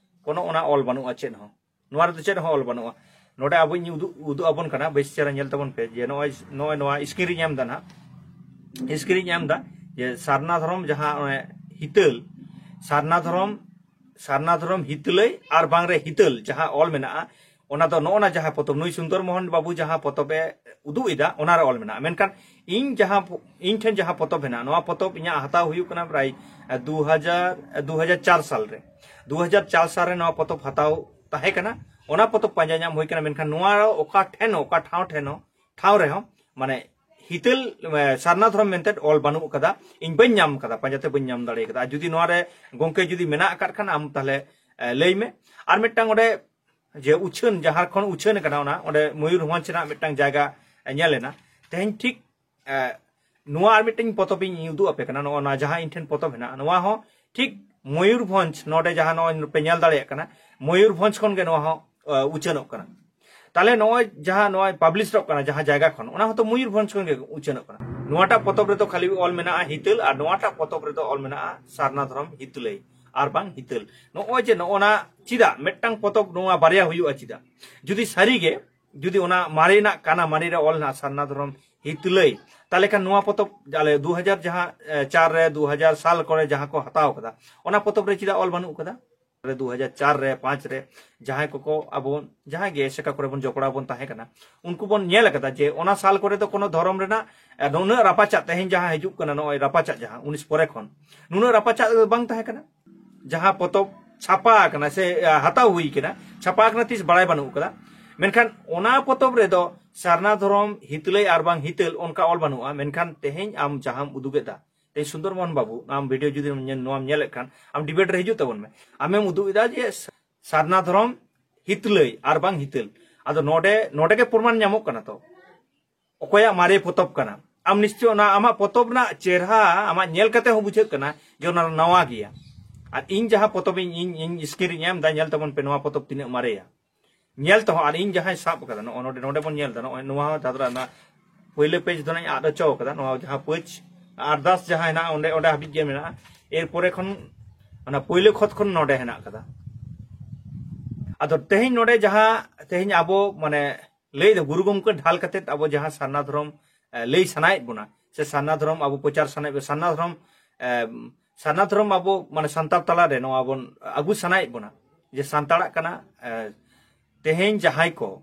ᱠᱳᱱᱳ ᱚᱱᱟ ᱚᱞ ᱵᱟᱹᱱᱩᱜᱼᱟ ᱪᱮᱫ ᱦᱚᱸ᱾ ᱱᱚᱣᱟ ᱨᱮᱫᱚ ᱪᱮᱫ ᱦᱚᱸ ᱚᱞ ᱵᱟᱹᱱᱩᱜᱼᱟ᱾ ᱱᱚᱰᱮ ᱟᱵᱚᱧ ᱩᱫᱩᱜ, ᱩᱫᱩᱜ ᱟᱵᱚᱱ ᱠᱟᱱᱟ, ᱵᱮᱥ ᱪᱮᱦᱨᱟ ᱧᱮᱞ ᱛᱟᱵᱚᱱ ᱯᱮ ᱡᱮ ᱱᱚᱜᱼᱚᱭ, ᱱᱚᱜᱼᱚᱭ ᱱᱚᱣᱟ ᱥᱠᱨᱤᱱ ᱨᱤᱧ ᱮᱢ ᱮᱫᱟ ᱱᱟᱦᱟᱜ, ᱥᱠᱨᱤᱱ ᱨᱤᱧ ᱮᱢ ᱮᱫᱟ ᱡᱮ ᱥᱟᱨᱱᱟ ᱫᱷᱚᱨᱚᱢ ᱡᱟᱦᱟᱸ ᱚᱱᱮ ᱦᱤᱛᱟᱹᱞ, ᱥᱟᱨᱱᱟ ᱫᱷᱚᱨᱚᱢ, ᱥᱟᱨᱱᱟ ᱫᱷᱚᱨᱚᱢ ᱦᱤᱛᱞᱟᱹᱭ ᱟᱨ ᱵᱟᱝ ᱨᱮ ᱦᱤᱛᱟᱹᱞ ᱡᱟᱦᱟᱸ ᱚᱞ ᱢᱮᱱᱟᱜᱼᱟ, ᱚᱱᱟ ᱫᱚ ᱱᱚᱜᱼᱚ ᱱᱟ ᱡᱟᱦᱟᱸ ᱯᱚᱛᱚᱵ, ᱱᱩᱭ ᱥᱩᱱᱫᱚᱨ ᱢᱳᱦᱚᱱ ᱵᱟᱵᱩ ᱡᱟᱦᱟᱸ ᱯᱚᱛᱚᱵ ᱮ ᱩᱫᱩᱜ ᱮᱫᱟ, ᱚᱱᱟ ᱨᱮ ᱚᱞ ᱢᱮᱱᱟᱜᱼᱟ᱾ ᱢᱮᱱᱠᱷᱟᱱ ᱤᱧ ᱡᱟᱦᱟᱸ ᱯᱚ-, ᱤᱧ ᱴᱷᱮᱱ ᱡᱟᱦᱟᱸ ᱯᱚᱛᱚᱵ ᱦᱮᱱᱟᱜᱼᱟ, ᱱᱚᱣᱟ ᱯᱚᱛᱚᱵ ᱤᱧᱟᱹᱜ ᱦᱟᱛᱟᱣ ᱦᱩᱭᱩᱜ ᱠᱟᱱᱟ ᱯᱨᱟᱭ, ᱮ, ᱫᱩ ᱦᱟᱡᱟᱨ, ᱮ, ᱫᱩ ᱦᱟᱡᱟᱨ ᱪᱟᱨ ᱥᱟᱞ ᱨᱮ᱾ ᱫᱩ ᱦᱟᱡᱟᱨ ᱪᱟᱨ ᱥᱟᱞ ᱨᱮ ᱱᱚᱣᱟ ᱯᱚᱛᱚᱵ ᱦᱟᱛᱟᱣ ᱛᱟᱦᱮᱸ ᱠᱟᱱᱟ, ᱚᱱᱟ ᱯᱚᱛᱚᱵ ᱯᱟᱸᱡᱟ ᱧᱟᱢ ᱦᱩᱭ ᱠᱟᱱᱟ, ᱢᱮᱱᱠᱷᱟᱱ ᱱᱚᱣᱟ ᱚᱠᱟ ᱴᱷᱮᱱ ᱦᱚᱸ, ᱚᱠᱟ ᱴᱷᱟᱶ ᱴᱷᱮᱱ ᱦᱚᱸ, ᱴᱷᱟᱶ ᱨᱮᱦᱚᱸ, ᱢᱟᱱᱮ, ᱦᱤᱛᱟᱹᱞ, ᱮ, ᱥᱟᱨᱱᱟ ᱫᱷᱚᱨᱚᱢ ᱢᱮᱱᱛᱮ ᱚᱞ ᱵᱟᱹᱱᱩᱜ ᱟᱠᱟᱫᱟ, ᱤᱧ ᱵᱟᱹᱧ ᱧᱟᱢ ᱟᱠᱟᱫᱟ, ᱯᱟᱸᱡᱟᱛᱮ ᱵᱟᱹᱧ ᱧᱟᱢ ᱫᱟᱲᱮ ᱟᱠᱟᱫᱟ᱾ ᱟᱨ ᱡᱩᱫᱤ ᱱᱚᱣᱟ ᱨᱮ ᱜᱚᱝᱠᱮ ᱡᱩᱫᱤ ᱢᱮᱱᱟᱜ ᱟᱠᱟᱫ ᱠᱷᱟᱱ ᱟᱢ ᱛᱟᱦᱞᱮ, ᱮ, ᱞᱟᱹᱭ ᱢᱮ᱾ ᱟᱨ ᱢᱤᱫᱴᱟᱝ ᱚᱸᱰᱮ ᱡᱮ ᱩᱪᱷᱟᱹᱱ, ᱡᱟᱦᱟᱸ ᱠᱷᱚᱱ ᱩᱪᱷᱟᱹᱱ ᱟᱠᱟᱱᱟ ᱚᱱᱟ, ᱚᱸᱰᱮ ᱢᱚᱭᱩᱨᱵᱷᱚᱸᱡᱽ ᱨᱮᱱᱟᱜ ᱢᱤᱫᱴᱟᱝ ᱡᱟᱭᱜᱟ, ᱮ, ᱧᱮᱞ ᱮᱱᱟ᱾ ᱛᱮᱦᱮᱧ ᱴᱷᱤᱠ, ᱮ, ᱱᱚᱣᱟ ᱟᱨ ᱢᱤᱫᱴᱟᱝ ᱯᱚᱛᱚᱵ ᱤᱧ ᱩᱫᱩᱜ ᱟᱯᱮ ᱠᱟᱱᱟ, ᱱᱚᱜᱼᱚ ᱱᱚᱣᱟ ᱡᱟᱦᱟᱸ ᱤᱧ ᱴᱷᱮᱱ ᱯᱚᱛᱚᱵ ᱦᱮᱱᱟᱜᱼᱟ, ᱱᱚᱣᱟ ᱦᱚᱸ ᱴᱷᱤᱠ ᱢᱚᱭᱩᱨᱵᱷᱚᱸᱡᱽ, ᱱᱚᱰᱮ ᱡᱟᱦᱟᱸ ᱱᱚᱜᱼᱚᱭ ᱯᱮ ᱧᱮᱞ ᱫᱟᱲᱮᱭᱟᱜ ᱠᱟᱱᱟ, ᱢᱚᱭᱩᱨᱵᱷᱚᱸᱡᱽ ᱠᱷᱚᱱ ᱜᱮ ᱱᱚᱣᱟ ᱦᱚᱸ, ᱮ, ᱩᱪᱷᱟᱹᱱᱚᱜ ᱠᱟᱱᱟ᱾ ᱛᱟᱦᱞᱮ ᱱᱚᱜᱼᱚᱭ ᱡᱟᱦᱟᱸ ᱱᱚᱜᱼᱚᱭ ᱯᱟᱵᱽᱞᱤᱥᱚᱜ ᱠᱟᱱᱟ ᱡᱟᱦᱟᱸ ᱡᱟᱭᱜᱟ ᱠᱷᱚᱱ, ᱚᱱᱟ ᱦᱚᱸᱛᱚ ᱢᱚᱭᱩᱨᱵᱷᱚᱸᱡᱽ ᱠᱷᱚᱱ ᱜᱮ ᱩᱪᱷᱟᱹᱱᱚᱜ ᱠᱟᱱᱟ᱾ ᱱᱚᱣᱟᱴᱟᱜ ᱯᱚᱛᱚᱵ ᱨᱮᱫᱚ ᱠᱷᱟᱹᱞᱤ ᱚᱞ ᱢᱮᱱᱟᱜᱼᱟ ᱦᱤᱛᱟᱹᱞ, ᱟᱨ ᱱᱚᱣᱟᱴᱟᱜ ᱯᱚᱛᱚᱵ ᱨᱮᱫᱚ ᱚᱞ ᱢᱮᱱᱟᱜᱼᱟ ᱥᱟᱨᱱᱟ ᱫᱷᱚᱨᱚᱢ ᱦᱤᱛᱞᱟᱹᱭ ᱟᱨ ᱵᱟᱝ ᱦᱤᱛᱟᱹᱞ᱾ ᱱᱚᱜᱼᱚᱭ ᱡᱮ ᱱᱚᱜᱼᱚ ᱱᱟ ᱪᱮᱫᱟᱜ ᱢᱤᱫᱴᱟᱝ ᱯᱚᱛᱚᱵ ᱱᱚᱣᱟ ᱵᱟᱨᱭᱟ ᱦᱩᱭᱩᱜᱼᱟ ᱪᱮᱫᱟᱜ? ᱡᱩᱫᱤ ᱥᱟᱹᱨᱤᱜᱮ, ᱡᱩᱫᱤ ᱚᱱᱟ ᱢᱟᱨᱮᱱᱟᱜ ᱠᱟᱱᱟ, ᱢᱟᱨᱮ ᱨᱮ ᱚᱞ ᱦᱮᱱᱟᱜᱼᱟ ᱥᱟᱨᱱᱟ ᱫᱷᱚᱨᱚᱢ ᱦᱤᱛᱞᱟᱹᱭ, ᱛᱟᱦᱞᱮ ᱠᱷᱟᱱ ᱱᱚᱣᱟ ᱯᱚᱛᱚᱵ ᱟᱞᱮ ᱫᱩ ᱦᱟᱡᱟᱨ ᱡᱟᱦᱟᱸ, ᱮ, ᱪᱟᱨ ᱨᱮ, ᱫᱩ ᱦᱟᱡᱟᱨ ᱥᱟᱞ ᱠᱚᱨᱮ ᱡᱟᱦᱟᱸ ᱠᱚ ᱦᱟᱛᱟᱣ ᱠᱟᱫᱟ, ᱚᱱᱟ ᱯᱚᱛᱚᱵ ᱨᱮ ᱪᱮᱫᱟᱜ ᱚᱞ ᱵᱟᱹᱱᱩᱜ ᱠᱟᱫᱟ? ᱨᱮ ᱫᱩ ᱦᱟᱡᱟᱨ ᱪᱟᱨ ᱨᱮ, ᱯᱟᱸᱪ ᱨᱮ ᱡᱟᱦᱟᱸᱭ ᱠᱚᱠᱚ ᱟᱵᱚ ᱡᱟᱦᱟᱸᱭ ᱜᱮ ᱮᱥᱮᱠᱟ ᱠᱚᱨᱮ ᱵᱚᱱ ᱡᱚᱯᱲᱟᱣ ᱵᱚᱱ ᱛᱟᱦᱮᱸ ᱠᱟᱱᱟ, ᱩᱱᱠᱩ ᱵᱚᱱ ᱧᱮᱞ ᱟᱠᱟᱫᱟ ᱡᱮ ᱚᱱᱟ ᱥᱟᱞ ᱠᱚᱨᱮ ᱫᱚ ᱠᱳᱱᱳ ᱫᱷᱚᱨᱚᱢ ᱨᱮᱱᱟᱜ, ᱮ, ᱱᱩᱱᱟᱹᱜ ᱨᱟᱯᱟᱪᱟᱜ ᱛᱮᱦᱮᱧ ᱡᱟᱦᱟᱸ ᱦᱤᱡᱩᱜ ᱠᱟᱱᱟ, ᱱᱚᱜᱼᱚᱭ ᱨᱟᱯᱟᱪᱟᱜ ᱡᱟᱦᱟᱸ ᱩᱱᱤᱥ ᱯᱚᱨᱮ ᱠᱷᱚᱱ ᱱᱩᱱᱟᱹᱜ ᱨᱟᱯᱟᱪᱟᱜ ᱫᱚ ᱵᱟᱝ ᱛᱟᱦᱮᱸ ᱠᱟᱱᱟ᱾ ᱡᱟᱦᱟᱸ ᱯᱚᱛᱚᱵ ᱪᱷᱟᱯᱟ ᱟᱠᱟᱱᱟ ᱥᱮ, ᱮ, ᱦᱟᱛᱟᱣ ᱦᱩᱭ ᱠᱟᱱᱟ, ᱪᱷᱟᱯᱟ ᱟᱠᱟᱱᱟ ᱛᱤᱥ ᱵᱟᱲᱟᱭ ᱵᱟᱹᱱᱩᱜ ᱠᱟᱫᱟ, ᱢᱮᱱᱠᱷᱟᱱ ᱚᱱᱟ ᱯᱚᱛᱚᱵ ᱨᱮᱫᱚ ᱥᱟᱨᱱᱟ ᱫᱷᱚᱨᱚᱢ ᱦᱤᱛᱞᱟᱹᱭ ᱟᱨ ᱵᱟᱝ ᱦᱤᱛᱟᱹᱞ ᱚᱱᱠᱟ ᱚᱞ ᱵᱟᱹᱱᱩᱜᱼᱟ᱾ ᱢᱮᱱᱠᱷᱟᱱ ᱛᱮᱦᱮᱧ ᱟᱢ ᱡᱟᱦᱟᱸᱢ ᱩᱫᱩᱜ ᱮᱫᱟ, ᱛᱮᱦᱮᱧ ᱥᱩᱱᱫᱚᱨ ᱢᱳᱦᱚᱱ ᱵᱟᱹᱵᱩ, ᱟᱢ ᱵᱷᱤᱰᱤᱭᱳ ᱡᱩᱫᱤ ᱧᱮᱞ- ᱱᱚᱣᱟᱢ ᱧᱮᱞᱮᱫ ᱠᱷᱟᱱ, ᱟᱢ ᱰᱤᱵᱮᱴ ᱨᱮ ᱦᱤᱡᱩᱜ ᱛᱟᱵᱚᱱ ᱢᱮ᱾ ᱟᱢᱮᱢ ᱩᱫᱩᱜ ᱮᱫᱟ ᱡᱮ ᱥᱟᱨᱱᱟ ᱫᱷᱚᱨᱚᱢ ᱦᱤᱛᱞᱟᱹᱭ ᱟᱨ ᱵᱟᱝ ᱦᱤᱛᱟᱹᱞ᱾ ᱟᱫᱚ ᱱᱚᱰᱮ, ᱱᱚᱰᱮ ᱜᱮ ᱯᱨᱚᱢᱟᱱ ᱧᱟᱢᱚᱜ ᱠᱟᱱᱟ ᱛᱚ ᱚᱠᱚᱭᱟᱜ ᱢᱟᱨᱮ ᱯᱚᱛᱚᱵ ᱠᱟᱱᱟ᱾ ᱟᱢ ᱱᱤᱥᱪᱚᱭ ᱚᱱᱟ ᱟᱢᱟᱜ ᱯᱚᱛᱚᱵ ᱨᱮᱱᱟᱜ ᱪᱮᱦᱨᱟ ᱟᱢᱟᱜ ᱧᱮᱞ ᱠᱟᱛᱮ ᱦᱚᱸ ᱵᱩᱡᱷᱟᱹᱜ ᱠᱟᱱᱟ ᱡᱮ ᱚᱱᱟ ᱱᱟᱣᱟ ᱜᱮᱭᱟ᱾ ᱟᱨ ᱤᱧ ᱡᱟᱦᱟᱸ ᱯᱚᱛᱚᱵ ᱤᱧ, ᱤᱧ, ᱤᱧ ᱥᱠᱨᱤᱱ ᱨᱤᱧ ᱮᱢ ᱮᱫᱟ, ᱧᱮᱞ ᱛᱟᱵᱚᱱ ᱯᱮ ᱱᱚᱣᱟ ᱯᱚᱛᱚᱵ ᱛᱤᱱᱟᱹᱜ ᱢᱟᱨᱮᱭᱟ᱾ ᱧᱮᱞ ᱛᱮᱦᱚᱸ, ᱟᱨ ᱤᱧ ᱡᱟᱦᱟᱸᱭ ᱥᱟᱵ ᱟᱠᱟᱫᱟ, ᱱᱚᱜᱼᱚ ᱱᱚᱰᱮ, ᱱᱚᱰᱮ ᱵᱚᱱ ᱧᱮᱞ ᱮᱫᱟ, ᱱᱚᱜᱼᱚᱭ ᱱᱚᱣᱟ ᱦᱚᱸ ᱫᱟᱫᱽᱨᱟ ᱨᱮᱱᱟᱜ ᱯᱳᱭᱞᱳ ᱯᱮᱡᱽ ᱫᱚ ᱱᱟᱜ ᱤᱧ ᱟᱫ ᱦᱚᱪᱚ ᱟᱠᱟᱫᱟ᱾ ᱱᱚᱣᱟ ᱡᱟᱦᱟᱸ ᱯᱮᱡᱽ ᱟᱨᱫᱟᱥ ᱡᱟᱦᱟᱸ ᱦᱮᱱᱟᱜᱼᱟ, ᱚᱸᱰᱮ, ᱚᱸᱰᱮ ᱦᱟᱹᱵᱤᱡ ᱜᱮ ᱢᱮᱱᱟᱜᱼᱟ᱾ ᱮᱨᱯᱚᱨᱮ ᱠᱷᱚᱱ ᱚᱱᱟ ᱯᱳᱭᱞᱳ ᱠᱷᱚᱛ ᱠᱷᱚᱱ ᱱᱚᱰᱮ ᱦᱮᱱᱟᱜ ᱟᱠᱟᱫᱟ᱾ ᱟᱫᱚ ᱛᱮᱦᱮᱧ ᱱᱚᱰᱮ ᱡᱟᱦᱟᱸ ᱛᱮᱦᱮᱧ ᱟᱵᱚ ᱢᱟᱱᱮ ᱞᱟᱹᱭ ᱫᱚ ᱜᱩᱨᱩ ᱜᱚᱢᱠᱮ ᱰᱷᱟᱞ ᱠᱟᱛᱮᱫ ᱟᱵᱚ ᱡᱟᱦᱟᱸ ᱥᱟᱨᱱᱟ ᱫᱷᱚᱨᱚᱢ, ᱮ, ᱞᱟᱹᱭ ᱥᱟᱱᱟᱭᱮᱫ ᱵᱚᱱᱟ, ᱥᱮ ᱥᱟᱨᱱᱟ ᱫᱷᱚᱨᱚᱢ ᱟᱵᱚ ᱯᱨᱚᱪᱟᱨ ᱥᱟᱱᱟᱭᱮᱫ ᱵᱚᱱᱟ, ᱥᱟᱨᱱᱟ ᱫᱷᱚᱨᱚᱢ, ᱮ, ᱥᱟᱨᱱᱟ ᱫᱷᱚᱨᱚᱢ ᱟᱵᱚ ᱢᱟᱱᱮ ᱥᱟᱱᱛᱟᱲ ᱛᱟᱞᱟᱨᱮ ᱱᱚᱣᱟ ᱵᱚᱱ ᱟᱹᱜᱩ ᱥᱟᱱᱟᱭᱮᱫ ᱵᱚᱱᱟ ᱡᱮ ᱥᱟᱱᱛᱟᱲᱟᱜ ᱠᱟᱱᱟ᱾ ᱮ, ᱛᱮᱦᱮᱧ ᱡᱟᱦᱟᱸᱭ ᱠᱚ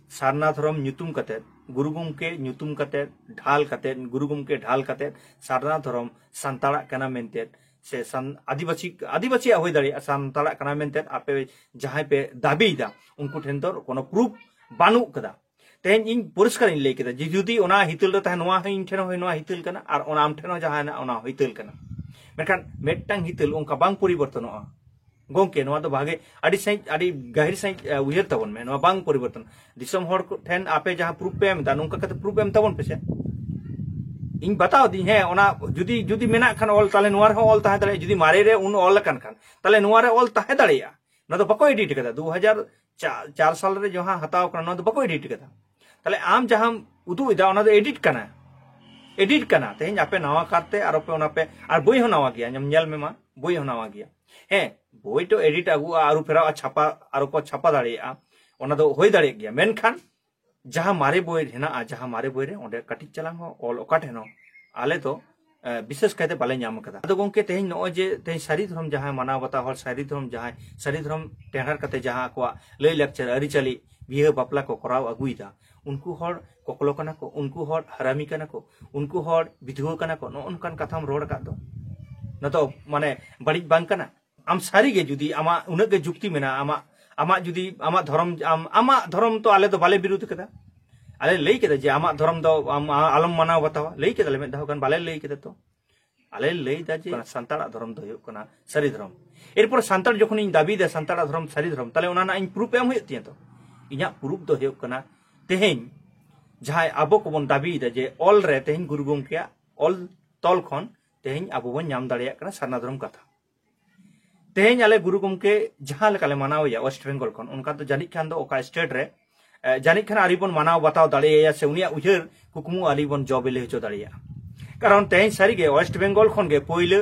ᱥᱟᱨᱱᱟ ᱫᱷᱚᱨᱚᱢ ᱧᱩᱛᱩᱢ ᱠᱟᱛᱮᱫ, ᱜᱩᱨᱩ ᱜᱚᱢᱠᱮ ᱧᱩᱛᱩᱢ ᱠᱟᱛᱮᱫ, ᱰᱷᱟᱞ ᱠᱟᱛᱮᱫ, ᱜᱩᱨᱩ ᱜᱚᱢᱠᱮ ᱰᱷᱟᱞ ᱠᱟᱛᱮᱫ ᱥᱟᱨᱱᱟ ᱫᱷᱚᱨᱚᱢ ᱥᱟᱱᱛᱟᱲᱟᱜ ᱠᱟᱱᱟ ᱢᱮᱱᱛᱮ, ᱥᱮ ᱥᱟᱱ-, ᱟᱹᱫᱤᱵᱟᱹᱥᱤ, ᱟᱹᱫᱤᱵᱟᱹᱥᱤᱭᱟᱜ ᱦᱩᱭ ᱫᱟᱲᱮᱭᱟᱜᱼᱟ, ᱥᱟᱱᱛᱟᱲᱟᱜ ᱠᱟᱱᱟ ᱢᱮᱱᱛᱮ ᱟᱯᱮ ᱡᱟᱦᱟᱸᱭ ᱯᱮ ᱫᱟᱹᱵᱤᱭᱮᱫᱟ, ᱩᱱᱠᱩ ᱴᱷᱮᱱ ᱫᱚ ᱠᱳᱱᱳ ᱯᱨᱩᱯ ᱵᱟᱹᱱᱩᱜ ᱠᱟᱫᱟ᱾ ᱛᱮᱦᱮᱧ ᱤᱧ ᱯᱚᱨᱤᱥᱠᱟᱨ ᱤᱧ ᱞᱟᱹᱭ ᱠᱮᱫᱟ ᱡᱮ ᱡᱩᱫᱤ ᱚᱱᱟ ᱦᱤᱛᱟᱹᱞ ᱨᱮ ᱛᱟᱦᱮᱸ, ᱱᱚᱣᱟ ᱦᱚᱸ ᱤᱧ ᱴᱷᱮᱱ ᱦᱚᱸ ᱱᱚᱣᱟ ᱦᱤᱛᱟᱹᱞ ᱠᱟᱱᱟ ᱟᱨ ᱚᱱᱟ ᱟᱢ ᱴᱷᱮᱱ ᱦᱚᱸ ᱡᱟᱦᱟᱸ ᱦᱮᱱᱟᱜ ᱚᱱᱟ ᱦᱚᱸ ᱦᱤᱛᱟᱹᱞ ᱠᱟᱱᱟ᱾ ᱢᱮᱱᱠᱷᱟᱱ ᱢᱤᱫᱴᱟᱝ ᱦᱤᱛᱟᱹᱞ ᱚᱱᱠᱟ ᱵᱟᱝ ᱯᱚᱨᱤᱵᱚᱨᱛᱚᱱᱚᱜᱼᱟ᱾ ᱜᱚᱝᱠᱮ, ᱱᱚᱣᱟ ᱫᱚ ᱵᱷᱟᱜᱮ, ᱟᱹᱰᱤ ᱥᱟᱺᱦᱤᱡ, ᱟᱹᱰᱤ ᱜᱟᱹᱦᱤᱨ ᱥᱟᱺᱦᱤᱡ, ᱮ, ᱩᱭᱦᱟᱹᱨ ᱛᱟᱵᱚᱱ ᱢᱮ, ᱱᱚᱣᱟ ᱵᱟᱝ ᱯᱚᱨᱤᱵᱚᱨᱛᱚᱱ᱾ ᱫᱤᱥᱚᱢ ᱦᱚᱲ ᱠᱚ ᱴᱷᱮᱱ ᱟᱯᱮ ᱡᱟᱦᱟᱸ ᱯᱨᱩᱯ ᱯᱮ ᱮᱢ ᱮᱫᱟ, ᱱᱚᱝᱠᱟ ᱠᱟᱛᱮ ᱯᱨᱩᱯ ᱮᱢ ᱛᱟᱵᱚᱱ ᱯᱮᱥᱮ᱾ ᱤᱧ ᱵᱟᱛᱟᱣ ᱫᱤᱧ, ᱦᱮᱸ, ᱚᱱᱟ ᱡᱩᱫᱤ, ᱡᱩᱫᱤ ᱢᱮᱱᱟᱜ ᱠᱷᱟᱱ ᱚᱞ, ᱛᱟᱦᱞᱮ ᱱᱚᱣᱟ ᱨᱮᱦᱚᱸ ᱚᱞ ᱛᱟᱦᱮᱸ ᱫᱟᱲᱮᱭᱟᱜᱼᱟ᱾ ᱡᱩᱫᱤ ᱢᱟᱨᱮ ᱨᱮ ᱩᱱ ᱚᱞ ᱟᱠᱟᱱ ᱠᱷᱟᱱ, ᱛᱟᱦᱞᱮ ᱱᱚᱣᱟ ᱨᱮ ᱚᱞ ᱛᱟᱦᱮᱸ ᱫᱟᱲᱮᱭᱟᱜᱼᱟ᱾ ᱱᱚᱣᱟ ᱫᱚ ᱵᱟᱠᱚ ᱮᱰᱤᱴ ᱠᱟᱫᱟ, ᱫᱩ ᱦᱟᱡᱟᱨ ᱪᱟᱨ ᱥᱟᱞ ᱨᱮ ᱡᱟᱦᱟᱸ ᱦᱟᱛᱟᱣ ᱠᱟᱱᱟ, ᱱᱚᱣᱟ ᱫᱚ ᱵᱟᱠᱚ ᱮᱰᱤᱴ ᱠᱟᱫᱟ᱾ ᱛᱟᱦᱞᱮ ᱟᱢ ᱡᱟᱦᱟᱸᱢ ᱩᱫᱩᱜ ᱮᱫᱟ, ᱚᱱᱟ ᱫᱚ ᱮᱰᱤᱴ ᱠᱟᱱᱟ, ᱮᱰᱤᱴ ᱠᱟᱱᱟ᱾ ᱛᱮᱦᱮᱧ ᱟᱯᱮ ᱱᱟᱣᱟ ᱠᱟᱨᱛᱮ ᱟᱨᱚ ᱯᱮ ᱚᱱᱟ ᱯᱮ, ᱟᱨ ᱵᱳᱭ ᱦᱚᱸ ᱱᱟᱣᱟ ᱜᱮᱭᱟ, ᱧᱮᱞ ᱢᱮ ᱢᱟ, ᱵᱳᱭ ᱦᱚᱸ ᱱᱟᱣᱟ ᱜᱮᱭᱟ᱾ ᱦᱮᱸ, ᱵᱳᱭ ᱫᱚ ᱮᱰᱤᱴ ᱟᱹᱜᱩᱜᱼᱟ, ᱟᱹᱨᱩ ᱯᱷᱮᱨᱟᱣ, ᱪᱷᱟᱯᱟ, ᱟᱨᱚ ᱠᱚ ᱪᱷᱟᱯᱟ ᱫᱟᱲᱮᱭᱟᱜᱼᱟ, ᱚᱱᱟ ᱫᱚ ᱦᱩᱭ ᱫᱟᱲᱮᱭᱟᱜ ᱜᱮᱭᱟ᱾ ᱢᱮᱱᱠᱷᱟᱱ ᱡᱟᱦᱟᱸ ᱢᱟᱨᱮ ᱵᱳᱭ ᱦᱮᱱᱟᱜᱼᱟ, ᱡᱟᱦᱟᱸ ᱢᱟᱨᱮ ᱵᱳᱭ ᱨᱮ ᱚᱸᱰᱮ ᱠᱟᱹᱴᱤᱡ ᱪᱟᱞᱟᱝ ᱦᱚᱸ ᱚᱞ ᱚᱠᱟ ᱴᱷᱮᱱ ᱦᱚᱸ ᱟᱞᱮ ᱫᱚ, ᱮ, ᱵᱤᱥᱮᱥ ᱠᱟᱭᱛᱮ ᱵᱟᱞᱮ ᱧᱟᱢ ᱟᱠᱟᱫᱟ᱾ ᱟᱫᱚ ᱜᱚᱝᱠᱮ, ᱛᱮᱦᱮᱧ ᱱᱚᱜᱼᱚᱭ ᱡᱮ ᱛᱮᱦᱮᱧ ᱥᱟᱹᱨᱤ ᱫᱷᱚᱨᱚᱢ ᱡᱟᱦᱟᱸᱭ ᱢᱟᱱᱟᱣ ᱵᱟᱛᱟᱣ ᱦᱚᱲ, ᱥᱟᱹᱨᱤ ᱫᱷᱚᱨᱚᱢ ᱡᱟᱦᱟᱸᱭ, ᱥᱟᱹᱨᱤ ᱫᱷᱚᱨᱚᱢ ᱴᱮᱸᱦᱟᱨ ᱠᱟᱛᱮ ᱡᱟᱦᱟᱸ ᱟᱠᱚᱣᱟᱜ ᱞᱟᱹᱭ ᱞᱟᱠᱪᱟᱨ ᱟᱹᱨᱤᱪᱟᱹᱞᱤ ᱵᱤᱦᱟᱹ ᱵᱟᱯᱞᱟ ᱠᱚ ᱠᱚᱨᱟᱣ ᱟᱹᱜᱩᱭᱮᱫᱟ, ᱩᱱᱠᱩ ᱦᱚᱲ ᱠᱚᱠᱞᱚ ᱠᱟᱱᱟ ᱠᱚ, ᱩᱱᱠᱩ ᱦᱚᱲ ᱦᱟᱨᱟᱢᱤ ᱠᱟᱱᱟ ᱠᱚ, ᱩᱱᱠᱩ ᱦᱚᱲ ᱵᱤᱫᱷᱩᱣᱟᱹ ᱠᱟᱱᱟ ᱠᱚ, ᱱᱚᱜᱼᱚ ᱱᱚᱝᱠᱟᱱ ᱠᱟᱛᱷᱟᱢ ᱨᱚᱲ ᱟᱠᱟᱫ ᱫᱚ, ᱱᱚᱣᱟ ᱫᱚ ᱢᱟᱱᱮ ᱵᱟᱹᱲᱤᱡ ᱵᱟᱝ ᱠᱟᱱᱟ? ᱟᱢ ᱥᱟᱹᱨᱤᱜᱮ ᱡᱩᱫᱤ ᱟᱢᱟᱜ ᱩᱱᱟᱹᱜ ᱜᱮ ᱡᱩᱠᱛᱤ ᱢᱮᱱᱟᱜᱼᱟ, ᱟᱢᱟᱜ, ᱟᱢᱟᱜ ᱡᱩᱫᱤ ᱟᱢᱟᱜ ᱫᱷᱚᱨᱚᱢ ᱟᱢ, ᱟᱢᱟᱜ ᱫᱷᱚᱨᱚᱢ ᱛᱚ ᱟᱞᱮ ᱫᱚ ᱵᱟᱞᱮ ᱵᱤᱨᱩᱫᱷ ᱠᱟᱫᱟ᱾ ᱟᱞᱮ ᱞᱟᱹᱭ ᱠᱮᱫᱟ ᱡᱮ ᱟᱢᱟᱜ ᱫᱷᱚᱨᱚᱢ ᱫᱚ ᱟᱢ ᱟᱞᱚᱢ ᱢᱟᱱᱟᱣ ᱵᱟᱛᱟᱣᱟ, ᱞᱟᱹᱭ ᱠᱮᱫᱟᱞᱮ ᱢᱤᱫ ᱫᱷᱟᱣ ᱜᱟᱱ, ᱵᱟᱞᱮ ᱞᱟᱹᱭ ᱠᱮᱫᱟ ᱛᱚ᱾ ᱟᱞᱮ ᱞᱟᱹᱭ ᱫᱟ ᱡᱮ ᱥᱟᱱᱛᱟᱲᱟᱜ ᱫᱷᱚᱨᱚᱢ ᱫᱚ ᱦᱩᱭᱩᱜ ᱠᱟᱱᱟ ᱥᱟᱹᱨᱤ ᱫᱷᱚᱨᱚᱢ᱾ ᱮᱨᱯᱚᱨ ᱥᱟᱱᱛᱟᱲ ᱡᱚᱠᱷᱚᱱᱤᱧ ᱫᱟᱹᱵᱤᱭᱮᱫᱟ ᱥᱟᱱᱛᱟᱲᱟᱜ ᱫᱷᱚᱨᱚᱢ ᱥᱟᱹᱨᱤ ᱫᱷᱚᱨᱚᱢ, ᱛᱟᱦᱞᱮ ᱚᱱᱟ ᱨᱮᱱᱟᱜ ᱤᱧ ᱯᱨᱩᱯᱷ ᱮᱢ ᱦᱩᱭᱩᱜ ᱛᱤᱧᱟᱹ ᱛᱚ᱾ ᱤᱧᱟᱹᱜ ᱯᱨᱩᱯᱷ ᱫᱚ ᱦᱩᱭᱩᱜ ᱠᱟᱱᱟ, ᱛᱮᱦᱮᱧ ᱡᱟᱦᱟᱸᱭ ᱟᱵᱚ ᱠᱚᱵᱚᱱ ᱫᱟᱹᱵᱤᱭᱮᱫᱟ ᱡᱮ ᱚᱞ ᱨᱮ ᱛᱮᱦᱮᱧ ᱜᱩᱨᱩ ᱜᱚᱢᱠᱮᱭᱟᱜ ᱚᱞ ᱛᱚᱞ ᱠᱷᱚᱱ ᱛᱮᱦᱮᱧ ᱟᱵᱚ ᱵᱚᱱ ᱧᱟᱢ ᱫᱟᱲᱮᱭᱟᱜ ᱠᱟᱱᱟ ᱥᱟᱨᱱᱟ ᱫᱷᱚᱨᱚᱢ ᱠᱟᱛᱷᱟ᱾ ᱛᱮᱦᱮᱧ ᱟᱞᱮ ᱜᱩᱨᱩ ᱜᱚᱢᱠᱮ ᱡᱟᱦᱟᱸ ᱞᱮᱠᱟᱞᱮ ᱢᱟᱱᱟᱣᱮᱭᱟ ᱳᱭᱮᱥᱴ ᱵᱮᱝᱜᱚᱞ ᱠᱷᱚᱱ, ᱚᱱᱠᱟ ᱫᱚ ᱡᱟᱹᱱᱤᱡ ᱠᱷᱟᱱ ᱫᱚ ᱚᱠᱟ ᱥᱴᱮᱴ ᱨᱮ, ᱮ, ᱡᱟᱹᱱᱤᱡ ᱠᱷᱟᱱ ᱟᱹᱣᱨᱤ ᱵᱚᱱ ᱢᱟᱱᱟᱣ ᱵᱟᱛᱟᱣ ᱫᱟᱲᱮᱭᱟᱭᱟ ᱥᱮ ᱩᱱᱤᱭᱟᱜ ᱩᱭᱦᱟᱹᱨ ᱠᱩᱠᱢᱩ ᱟᱹᱣᱨᱤ ᱵᱚᱱ ᱡᱚ ᱵᱤᱞᱤ ᱦᱚᱪᱚ ᱫᱟᱲᱮᱭᱟᱜᱼᱟ᱾ ᱠᱟᱨᱚᱱ ᱛᱮᱦᱮᱧ ᱥᱟᱹᱨᱤᱜᱮ ᱳᱭᱮᱥᱴ ᱵᱮᱝᱜᱚᱞ ᱠᱷᱚᱱ ᱜᱮ ᱯᱳᱭᱞᱳ,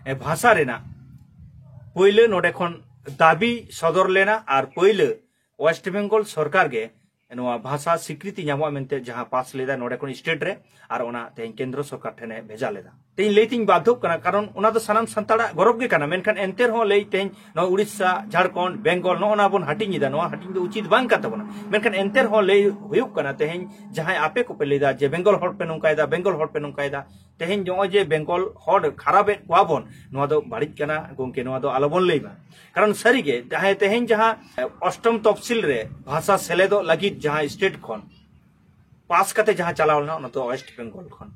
ᱮ, ᱵᱷᱟᱥᱟ ᱨᱮᱱᱟᱜ ᱯᱳᱭᱞᱳ ᱱᱚᱰᱮ ᱠᱷᱚᱱ ᱫᱟᱹᱵᱤ ᱥᱚᱫᱚᱨ ᱞᱮᱱᱟ ᱟᱨ ᱯᱳᱭᱞᱳ ᱳᱭᱮᱥᱴ ᱵᱮᱝᱜᱚᱞ ᱥᱚᱨᱠᱟᱨ ᱜᱮ ᱱᱚᱣᱟ ᱵᱷᱟᱥᱟ ᱥᱤᱠᱨᱤᱛᱤ ᱧᱟᱢᱚᱜᱼᱟ ᱢᱮᱱᱛᱮ ᱡᱟᱦᱟᱸ ᱯᱟᱥ ᱞᱮᱫᱟ ᱱᱚᱰᱮ ᱠᱷᱚᱱ ᱥᱴᱮᱴ ᱨᱮ, ᱟᱨ ᱚᱱᱟ ᱛᱮᱦᱮᱧ ᱠᱮᱱᱫᱨᱚ ᱥᱚᱨᱠᱟᱨ ᱴᱷᱮᱱᱮ ᱵᱷᱮᱡᱟ ᱞᱮᱫᱟ᱾ ᱛᱮᱦᱮᱧ ᱞᱟᱹᱭ ᱛᱤᱧ ᱵᱟᱫᱽᱫᱷᱚᱜ ᱠᱟᱱᱟ, ᱠᱟᱨᱚᱱ ᱚᱱᱟ ᱫᱚ ᱥᱟᱱᱟᱢ ᱥᱟᱱᱛᱟᱲᱟᱜ ᱜᱚᱨᱚᱵᱽ ᱜᱮ ᱠᱟᱱᱟ, ᱢᱮᱱᱠᱷᱟᱱ ᱮᱱᱛᱮ ᱨᱮᱦᱚᱸ ᱞᱟᱹᱭ ᱛᱮᱦᱮᱧ ᱱᱚᱣᱟ ᱩᱲᱤᱥᱥᱟ, ᱡᱷᱟᱲᱠᱷᱚᱸᱰ, ᱵᱮᱝᱜᱚᱞ ᱱᱚᱜᱼᱚ ᱱᱟ ᱵᱚᱱ ᱦᱟᱹᱴᱤᱧ ᱮᱫᱟ, ᱱᱚᱣᱟ ᱦᱟᱹᱴᱤᱧ ᱫᱚ ᱩᱪᱤᱛ ᱵᱟᱝ ᱠᱟᱱ ᱛᱟᱵᱚᱱᱟ᱾ ᱢᱮᱱᱠᱷᱟᱱ ᱮᱱᱛᱮ ᱨᱮᱦᱚᱸ ᱞᱟᱹᱭ ᱦᱩᱭᱩᱜ ᱠᱟᱱᱟ, ᱛᱮᱦᱮᱧ ᱡᱟᱦᱟᱸᱭ ᱟᱯᱮ ᱠᱚᱯᱮ ᱞᱟᱹᱭᱫᱟ ᱡᱮ ᱵᱮᱝᱜᱚᱞ ᱦᱚᱲ ᱯᱮ ᱱᱚᱝᱠᱟᱭᱮᱫᱟ, ᱵᱮᱝᱜᱚᱞ ᱦᱚᱲ ᱯᱮ ᱱᱚᱝᱠᱟᱭᱮᱫᱟ, ᱛᱮᱦᱮᱧ ᱱᱚᱜᱼᱚᱭ ᱡᱮ ᱵᱮᱝᱜᱚᱞ ᱦᱚᱲ ᱠᱷᱟᱨᱟᱯᱮᱫ ᱠᱚᱣᱟ ᱵᱚᱱ, ᱱᱚᱣᱟ ᱫᱚ ᱵᱟᱹᱲᱤᱡ ᱠᱟᱱᱟ ᱜᱚᱝᱠᱮ, ᱱᱚᱣᱟ ᱫᱚ ᱟᱞᱚᱵᱚᱱ ᱞᱟᱹᱭ ᱢᱟ᱾ ᱠᱟᱨᱚᱱ ᱥᱟᱹᱨᱤᱜᱮ ᱡᱟᱦᱟᱸᱭ ᱛᱮᱦᱮᱧ ᱡᱟᱦᱟᱸ ᱚᱥᱴᱚᱢ ᱛᱚᱯᱥᱤᱞ ᱨᱮ ᱵᱷᱟᱥᱟ ᱥᱮᱞᱮᱫᱚᱜ ᱞᱟᱹᱜᱤᱫ ᱡᱟᱦᱟᱸ ᱥᱴᱮᱴ ᱠᱷᱚᱱ ᱯᱟᱥ ᱠᱟᱛᱮ ᱡᱟᱦᱟᱸ ᱪᱟᱞᱟᱣ ᱞᱮᱱᱟ, ᱚᱱᱟ ᱫᱚ ᱳᱭᱮᱥᱴ ᱵᱮᱝᱜᱚᱞ ᱠᱷᱚᱱ᱾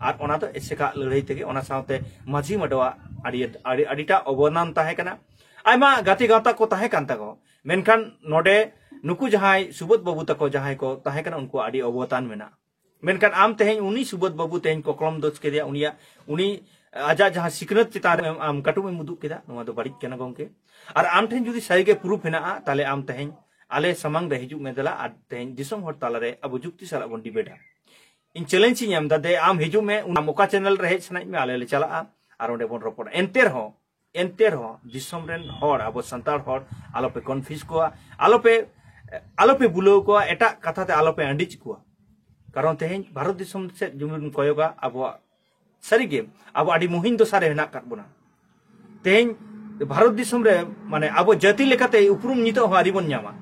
ᱟᱨ ᱚᱱᱟ ᱫᱚ ᱮᱥᱮᱠᱟᱜ ᱞᱟᱹᱲᱦᱟᱹᱭ ᱛᱮᱜᱮ, ᱚᱱᱟ ᱥᱟᱶᱛᱮ ᱢᱟᱹᱡᱷᱤ ᱢᱟᱰᱣᱟ ᱟᱹᱰᱤ, ᱟᱹᱰᱤ, ᱟᱹᱰᱤᱴᱟ ᱚᱵᱚᱫᱟᱱ ᱛᱟᱦᱮᱸ ᱠᱟᱱᱟ᱾ ᱟᱭᱢᱟ ᱜᱟᱛᱮ ᱜᱟᱶᱛᱟ ᱠᱚ ᱛᱟᱦᱮᱸ ᱠᱟᱱ ᱛᱟᱠᱚ, ᱢᱮᱱᱠᱷᱟᱱ ᱱᱚᱰᱮ ᱱᱩᱠᱩ ᱡᱟᱦᱟᱸᱭ ᱥᱩᱵᱳᱫ ᱵᱟᱹᱵᱩ ᱛᱟᱠᱚ ᱡᱟᱦᱟᱸᱭ ᱠᱚ ᱛᱟᱦᱮᱸ ᱠᱟᱱᱟ, ᱩᱱᱠᱩᱣᱟᱜ ᱟᱹᱰᱤ ᱚᱵᱚᱫᱟᱱ ᱢᱮᱱᱟᱜᱼᱟ᱾ ᱢᱮᱱᱠᱷᱟᱱ ᱟᱢ ᱛᱮᱦᱮᱧ ᱩᱱᱤ ᱥᱩᱵᱳᱫ ᱵᱟᱹᱵᱩ ᱛᱮᱦᱮᱧ ᱠᱚᱠᱞᱚᱢ ᱫᱳᱥ ᱠᱮᱫᱮᱭᱟ, ᱩᱱᱤᱭᱟᱜ, ᱩᱱᱤ ᱟᱡᱟᱜ ᱡᱟᱦᱟᱸ ᱥᱤᱠᱷᱱᱟᱹᱛ ᱪᱮᱛᱟᱱ ᱨᱮ ᱟᱢ ᱠᱟᱹᱴᱩᱵ ᱮᱢ ᱩᱫᱩᱜ ᱠᱮᱫᱟ, ᱱᱚᱣᱟ ᱫᱚ ᱵᱟᱹᱲᱤᱡ ᱠᱟᱱᱟ ᱜᱚᱝᱠᱮ᱾ ᱟᱨ ᱟᱢ ᱴᱷᱮᱱ ᱡᱩᱫᱤ ᱥᱟᱹᱨᱤᱜᱮ ᱯᱨᱩᱯᱷ ᱦᱮᱱᱟᱜᱼᱟ, ᱛᱟᱦᱞᱮ ᱟᱢ ᱛᱮᱦᱮᱧ ᱟᱞᱮ ᱥᱟᱢᱟᱝ ᱨᱮ ᱦᱤᱡᱩᱜ ᱢᱮ ᱫᱮᱞᱟ, ᱟᱨ ᱛᱮᱦᱮᱧ ᱫᱤᱥᱚᱢ ᱦᱚᱲ ᱛᱟᱞᱟᱨᱮ ᱟᱵᱚ ᱡᱩᱠᱛᱤ ᱥᱟᱞᱟᱜ ᱵᱚᱱ ᱰᱤᱵᱮᱴᱟ᱾ ᱤᱧ ᱪᱮᱞᱮᱧᱡᱽ ᱤᱧ ᱮᱢ ᱮᱫᱟ, ᱫᱮ ᱟᱢ ᱦᱤᱡᱩᱜ ᱢᱮ, ᱟᱢ ᱚᱠᱟ ᱪᱮᱱᱮᱞ ᱨᱮ ᱦᱮᱡ ᱥᱟᱱᱟᱭᱮᱫ ᱢᱮ, ᱟᱞᱮ ᱞᱮ ᱪᱟᱞᱟᱜᱼᱟ ᱟᱨ ᱚᱸᱰᱮ ᱵᱚᱱ ᱨᱚᱯᱚᱲᱟ᱾ ᱮᱱᱛᱮ ᱨᱮᱦᱚᱸ, ᱮᱱᱛᱮ ᱨᱮᱦᱚᱸ ᱫᱤᱥᱚᱢ ᱨᱮᱱ ᱦᱚᱲ, ᱟᱵᱚ ᱥᱟᱱᱛᱟᱲ ᱦᱚᱲ ᱟᱞᱚᱯᱮ ᱠᱚᱱᱯᱷᱤᱭᱩᱡᱽ ᱠᱚᱣᱟ, ᱟᱞᱚᱯᱮ, ᱟᱞᱚᱯᱮ ᱵᱩᱞᱟᱹᱣ ᱠᱚᱣᱟ, ᱮᱴᱟᱜ ᱠᱟᱛᱷᱟ ᱛᱮ ᱟᱞᱚᱯᱮ ᱟᱹᱰᱤᱡ ᱠᱚᱣᱟ᱾ ᱠᱟᱨᱚᱱ ᱛᱮᱦᱮᱧ ᱵᱷᱟᱨᱚᱛ ᱫᱤᱥᱚᱢ ᱥᱮᱫ ᱡᱩᱫᱤ ᱵᱚᱱ ᱠᱚᱭᱚᱜᱟ, ᱟᱵᱚᱣᱟᱜ ᱥᱟᱹᱨᱤᱜᱮ ᱟᱵᱚ ᱟᱹᱰᱤ ᱢᱩᱦᱤᱢ ᱫᱚᱥᱟ ᱨᱮ ᱦᱮᱱᱟᱜ ᱟᱠᱟᱫ ᱵᱚᱱᱟ᱾ ᱛᱮᱦᱮᱧ ᱵᱷᱟᱨᱚᱛ ᱫᱤᱥᱚᱢ ᱨᱮ, ᱢᱟᱱᱮ, ᱟᱵᱚ ᱡᱟᱹᱛᱤ ᱞᱮᱠᱟᱛᱮ ᱩᱯᱨᱩᱢ ᱱᱤᱛᱚᱜ ᱦᱚᱸ ᱟᱹᱣᱨᱤ ᱵᱚᱱ ᱧᱟᱢᱟ,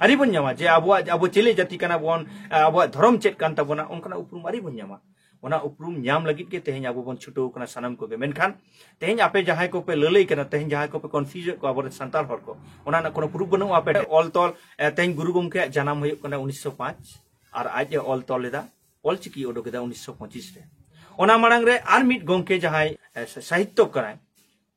ᱟᱹᱣᱨᱤ ᱵᱚᱱ ᱧᱟᱢᱟ ᱡᱮ ᱟᱵᱚᱣᱟᱜ, ᱟᱵᱚ ᱪᱤᱞᱤ ᱡᱟᱹᱛᱤ ᱠᱟᱱᱟ ᱵᱚᱱ, ᱟᱵᱚᱣᱟᱜ ᱫᱷᱚᱨᱚᱢ ᱪᱮᱫ ᱠᱟᱱ ᱛᱟᱵᱚᱱᱟ, ᱚᱱᱠᱟᱱᱟᱜ ᱩᱯᱨᱩᱢ ᱟᱹᱣᱨᱤ ᱵᱚᱱ ᱧᱟᱢᱟ᱾ ᱚᱱᱟ ᱩᱯᱨᱩᱢ ᱧᱟᱢ ᱞᱟᱹᱜᱤᱫ ᱜᱮ ᱛᱮᱦᱮᱧ ᱟᱵᱚ ᱵᱚᱱ ᱪᱷᱩᱴᱟᱹᱣ ᱠᱟᱱᱟ ᱥᱟᱱᱟᱢ ᱠᱚᱜᱮ᱾ ᱢᱮᱱᱠᱷᱟᱱ ᱛᱮᱦᱮᱧ ᱟᱯᱮ ᱡᱟᱦᱟᱸᱭ ᱠᱚᱯᱮ ᱞᱟᱹᱞᱟᱹᱭ ᱠᱟᱱᱟ, ᱛᱮᱦᱮᱧ ᱡᱟᱦᱟᱸᱭ ᱠᱚᱯᱮ ᱠᱚᱱᱯᱷᱤᱭᱩᱡᱽ ᱮᱫ ᱠᱚᱣᱟ ᱟᱵᱚᱨᱮᱱ ᱥᱟᱱᱛᱟᱲ ᱦᱚᱲ ᱠᱚ, ᱚᱱᱟ ᱨᱮᱱᱟᱜ ᱠᱳᱱᱳ ᱯᱨᱩᱯᱷ ᱵᱟᱹᱱᱩᱜᱼᱟ᱾ ᱟᱯᱮ ᱚᱞ ᱛᱚᱞ, ᱮ, ᱛᱮᱦᱮᱧ ᱜᱩᱨᱩ ᱜᱚᱢᱠᱮᱭᱟᱜ ᱡᱟᱱᱟᱢ ᱦᱩᱭᱩᱜ ᱠᱟᱱᱟ ᱩᱱᱤᱥᱥᱚ ᱯᱟᱸᱪ, ᱟᱨ ᱟᱡ ᱮ ᱚᱞ ᱛᱚᱞ ᱞᱮᱫᱟ, ᱚᱞᱪᱤᱠᱤ ᱩᱰᱩᱠ ᱮᱫᱟ ᱩᱱᱤᱥᱥᱚ ᱯᱚᱸᱪᱤᱥ ᱨᱮ᱾ ᱚᱱᱟ ᱢᱟᱲᱟᱝ ᱨᱮ ᱟᱨ ᱢᱤᱫ ᱜᱚᱢᱠᱮ ᱡᱟᱦᱟᱸᱭ, ᱮ, ᱥᱟ-, ᱥᱟᱦᱤᱛᱛᱚᱠ ᱠᱟᱱᱟᱭ,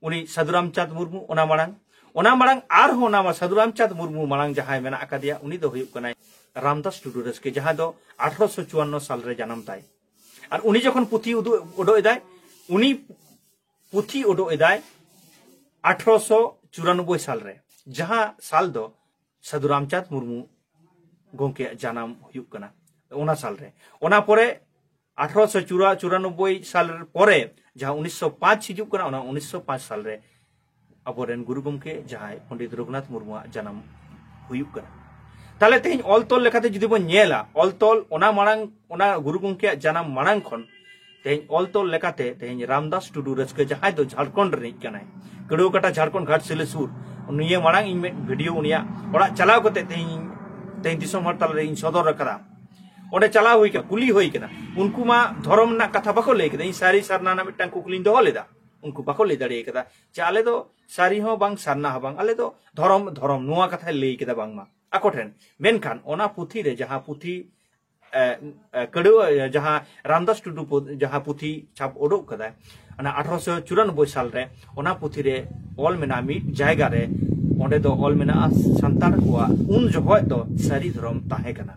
ᱩᱱᱤ ᱥᱟᱹᱫᱷᱩ ᱨᱟᱢᱪᱟᱸᱫᱽ ᱢᱩᱨᱢᱩ᱾ ᱚᱱᱟ ᱢᱟᱲᱟᱝ, ᱚᱱᱟ ᱢᱟᱲᱟᱝ ᱟᱨᱦᱚᱸ ᱚᱱᱟ ᱢᱟ ᱥᱟᱹᱫᱷᱩ ᱨᱟᱢᱪᱟᱸᱫᱽ ᱢᱩᱨᱢᱩ ᱢᱟᱲᱟᱝ ᱡᱟᱦᱟᱸᱭ ᱢᱮᱱᱟᱜ ᱟᱠᱟᱫᱮᱭᱟ, ᱩᱱᱤ ᱫᱚ ᱦᱩᱭᱩᱜ ᱠᱟᱱᱟᱭ ᱨᱟᱢᱫᱟᱥ ᱴᱩᱰᱩ ᱨᱟᱹᱥᱠᱮ, ᱡᱟᱦᱟᱸ ᱫᱚ ᱟᱴᱷᱨᱚᱥᱚ ᱪᱩᱣᱟᱱᱱᱚ ᱥᱟᱞ ᱨᱮ ᱡᱟᱱᱟᱢ ᱛᱟᱭ᱾ ᱟᱨ ᱩᱱᱤ ᱡᱚᱠᱷᱚᱱ ᱯᱩᱛᱷᱤ ᱩᱫᱩᱜ, ᱩᱰᱩᱠ ᱮᱫᱟᱭ, ᱩᱱᱤ ᱯᱩᱛᱷᱤ ᱩᱰᱩᱠ ᱮᱫᱟᱭ ᱟᱴᱷᱨᱚᱥᱚ ᱪᱩᱨᱟᱱᱚᱵᱵᱳᱭ ᱥᱟᱞ ᱨᱮ, ᱡᱟᱦᱟᱸ ᱥᱟᱞ ᱫᱚ ᱥᱟᱹᱫᱷᱩ ᱨᱟᱢᱪᱟᱸᱫᱽ ᱢᱩᱨᱢᱩ ᱜᱚᱢᱠᱮᱭᱟᱜ ᱡᱟᱱᱟᱢ ᱦᱩᱭᱩᱜ ᱠᱟᱱᱟ ᱚᱱᱟ ᱥᱟᱞ ᱨᱮ᱾ ᱚᱱᱟ ᱯᱚᱨᱮ ᱟᱴᱷᱨᱚᱥᱚ ᱪᱩᱨᱟᱱᱚᱵᱵᱳᱭ ᱥᱟᱞ ᱯᱚᱨᱮ ᱡᱟᱦᱟᱸ ᱩᱱᱤᱥᱥᱚ ᱯᱟᱸᱪ ᱦᱤᱡᱩᱜ ᱠᱟᱱᱟ, ᱚᱱᱟ ᱩᱱᱤᱥᱥᱚ ᱯᱟᱸᱪ ᱥᱟᱞ ᱨᱮ ᱟᱵᱚᱨᱮᱱ ᱜᱩᱨᱩ ᱜᱚᱢᱠᱮ ᱡᱟᱦᱟᱸᱭ ᱯᱚᱱᱰᱤᱛ ᱨᱚᱜᱷᱩᱱᱟᱛᱷ ᱢᱩᱨᱢᱩᱣᱟᱜ ᱡᱟᱱᱟᱢ ᱦᱩᱭᱩᱜ ᱠᱟᱱᱟ᱾ ᱛᱟᱦᱞᱮ ᱛᱮᱦᱮᱧ ᱚᱞ ᱛᱚᱞ ᱞᱮᱠᱟᱛᱮ ᱡᱩᱫᱤ ᱵᱚᱱ ᱧᱮᱞᱟ, ᱚᱞ ᱛᱚᱞ ᱚᱱᱟ ᱢᱟᱲᱟᱝ, ᱚᱱᱟ ᱜᱩᱨᱩ ᱜᱚᱢᱠᱮᱭᱟᱜ ᱡᱟᱱᱟᱢ ᱢᱟᱲᱟᱝ ᱠᱷᱚᱱ ᱛᱮᱦᱮᱧ ᱚᱞ ᱛᱚᱞ ᱞᱮᱠᱟᱛᱮ ᱛᱮᱦᱮᱧ ᱨᱟᱢᱫᱟᱥ ᱴᱩᱰᱩ ᱨᱟᱹᱥᱠᱟᱹ, ᱡᱟᱦᱟᱸᱭ ᱫᱚ ᱡᱷᱟᱲᱠᱷᱚᱸᱰ ᱨᱤᱱᱤᱡ ᱠᱟᱱᱟᱭ, ᱠᱟᱹᱲᱩᱣᱟᱹ ᱠᱟᱴᱟ ᱡᱷᱟᱲᱠᱷᱚᱸᱰ ᱜᱷᱟᱴᱥᱤᱞᱟᱹ ᱥᱩᱨ, ᱱᱤᱭᱟᱹ ᱢᱟᱲᱟᱝ ᱤᱧ ᱢᱤᱫ ᱵᱷᱤᱰᱤᱭᱳ ᱩᱱᱤᱭᱟᱜ ᱚᱲᱟᱜ ᱪᱟᱞᱟᱣ ᱠᱟᱛᱮ ᱛᱮᱦᱮᱧ, ᱛᱮᱦᱮᱧ ᱫᱤᱥᱚᱢ ᱦᱚᱲ ᱛᱟᱞᱟᱨᱮ ᱤᱧ ᱥᱚᱫᱚᱨ ᱟᱠᱟᱫᱟ᱾ ᱚᱸᱰᱮ ᱪᱟᱞᱟᱣ ᱦᱩᱭ ᱠᱟᱱᱟ, ᱠᱩᱞᱤ ᱦᱩᱭ ᱠᱟᱱᱟ, ᱩᱱᱠᱩ ᱢᱟ ᱫᱷᱚᱨᱚᱢ ᱨᱮᱱᱟᱜ ᱠᱟᱛᱷᱟ ᱵᱟᱠᱚ ᱞᱟᱹᱭ ᱠᱮᱫᱟ᱾ ᱤᱧ ᱥᱟᱹᱨᱤ ᱥᱟᱨᱱᱟ ᱨᱮᱱᱟᱜ ᱢᱤᱫᱴᱟᱝ ᱠᱩᱠᱞᱤᱧ ᱫᱚᱦᱚ ᱞᱮᱫᱟ, ᱩᱱᱠᱩ ᱵᱟᱠᱚ ᱞᱟᱹᱭ ᱫᱟᱲᱮ ᱠᱟᱫᱟ ᱡᱮ ᱟᱞᱮ ᱫᱚ ᱥᱟᱹᱨᱤ ᱦᱚᱸ ᱵᱟᱝ, ᱥᱟᱨᱱᱟ ᱦᱚᱸ ᱵᱟᱝ, ᱟᱞᱮ ᱫᱚ ᱫᱷᱚᱨᱚᱢ, ᱫᱷᱚᱨᱚᱢ ᱱᱚᱣᱟ ᱠᱟᱛᱷᱟᱭ ᱞᱟᱹᱭ ᱠᱮᱫᱟ ᱵᱟᱝᱢᱟ ᱟᱠᱚ ᱴᱷᱮᱱ᱾ ᱢᱮᱱᱠᱷᱟᱱ ᱚᱱᱟ ᱯᱩᱛᱷᱤ ᱨᱮ ᱡᱟᱦᱟᱸ ᱯᱩᱛᱷᱤ, ᱮ, ᱮ, ᱠᱟᱹᱲᱩᱣᱟᱹ, ᱮ, ᱡᱟᱦᱟᱸ ᱨᱟᱢᱫᱟᱥ ᱴᱩᱰᱩ ᱯᱩ-, ᱡᱟᱦᱟᱸ ᱯᱩᱛᱷᱤ ᱪᱷᱟᱯ ᱩᱰᱩᱠ ᱠᱟᱫᱟᱭ, ᱚᱱᱟ ᱟᱴᱷᱨᱚᱥᱚ ᱪᱩᱨᱟᱱᱚᱵᱵᱳᱭ ᱥᱟᱞ ᱨᱮ, ᱚᱱᱟ ᱯᱩᱛᱷᱤ ᱨᱮ ᱚᱞ ᱢᱮᱱᱟᱜᱼᱟ ᱢᱤᱫ ᱡᱟᱭᱜᱟ ᱨᱮ, ᱚᱸᱰᱮ ᱫᱚ ᱚᱞ ᱢᱮᱱᱟᱜᱼᱟ ᱥᱟᱱᱛᱟᱲ ᱠᱚᱣᱟᱜ ᱩᱱ ᱡᱚᱠᱷᱚᱡ ᱫᱚ ᱥᱟᱹᱨᱤ ᱫᱷᱚᱨᱚᱢ ᱛᱟᱦᱮᱸ ᱠᱟᱱᱟ᱾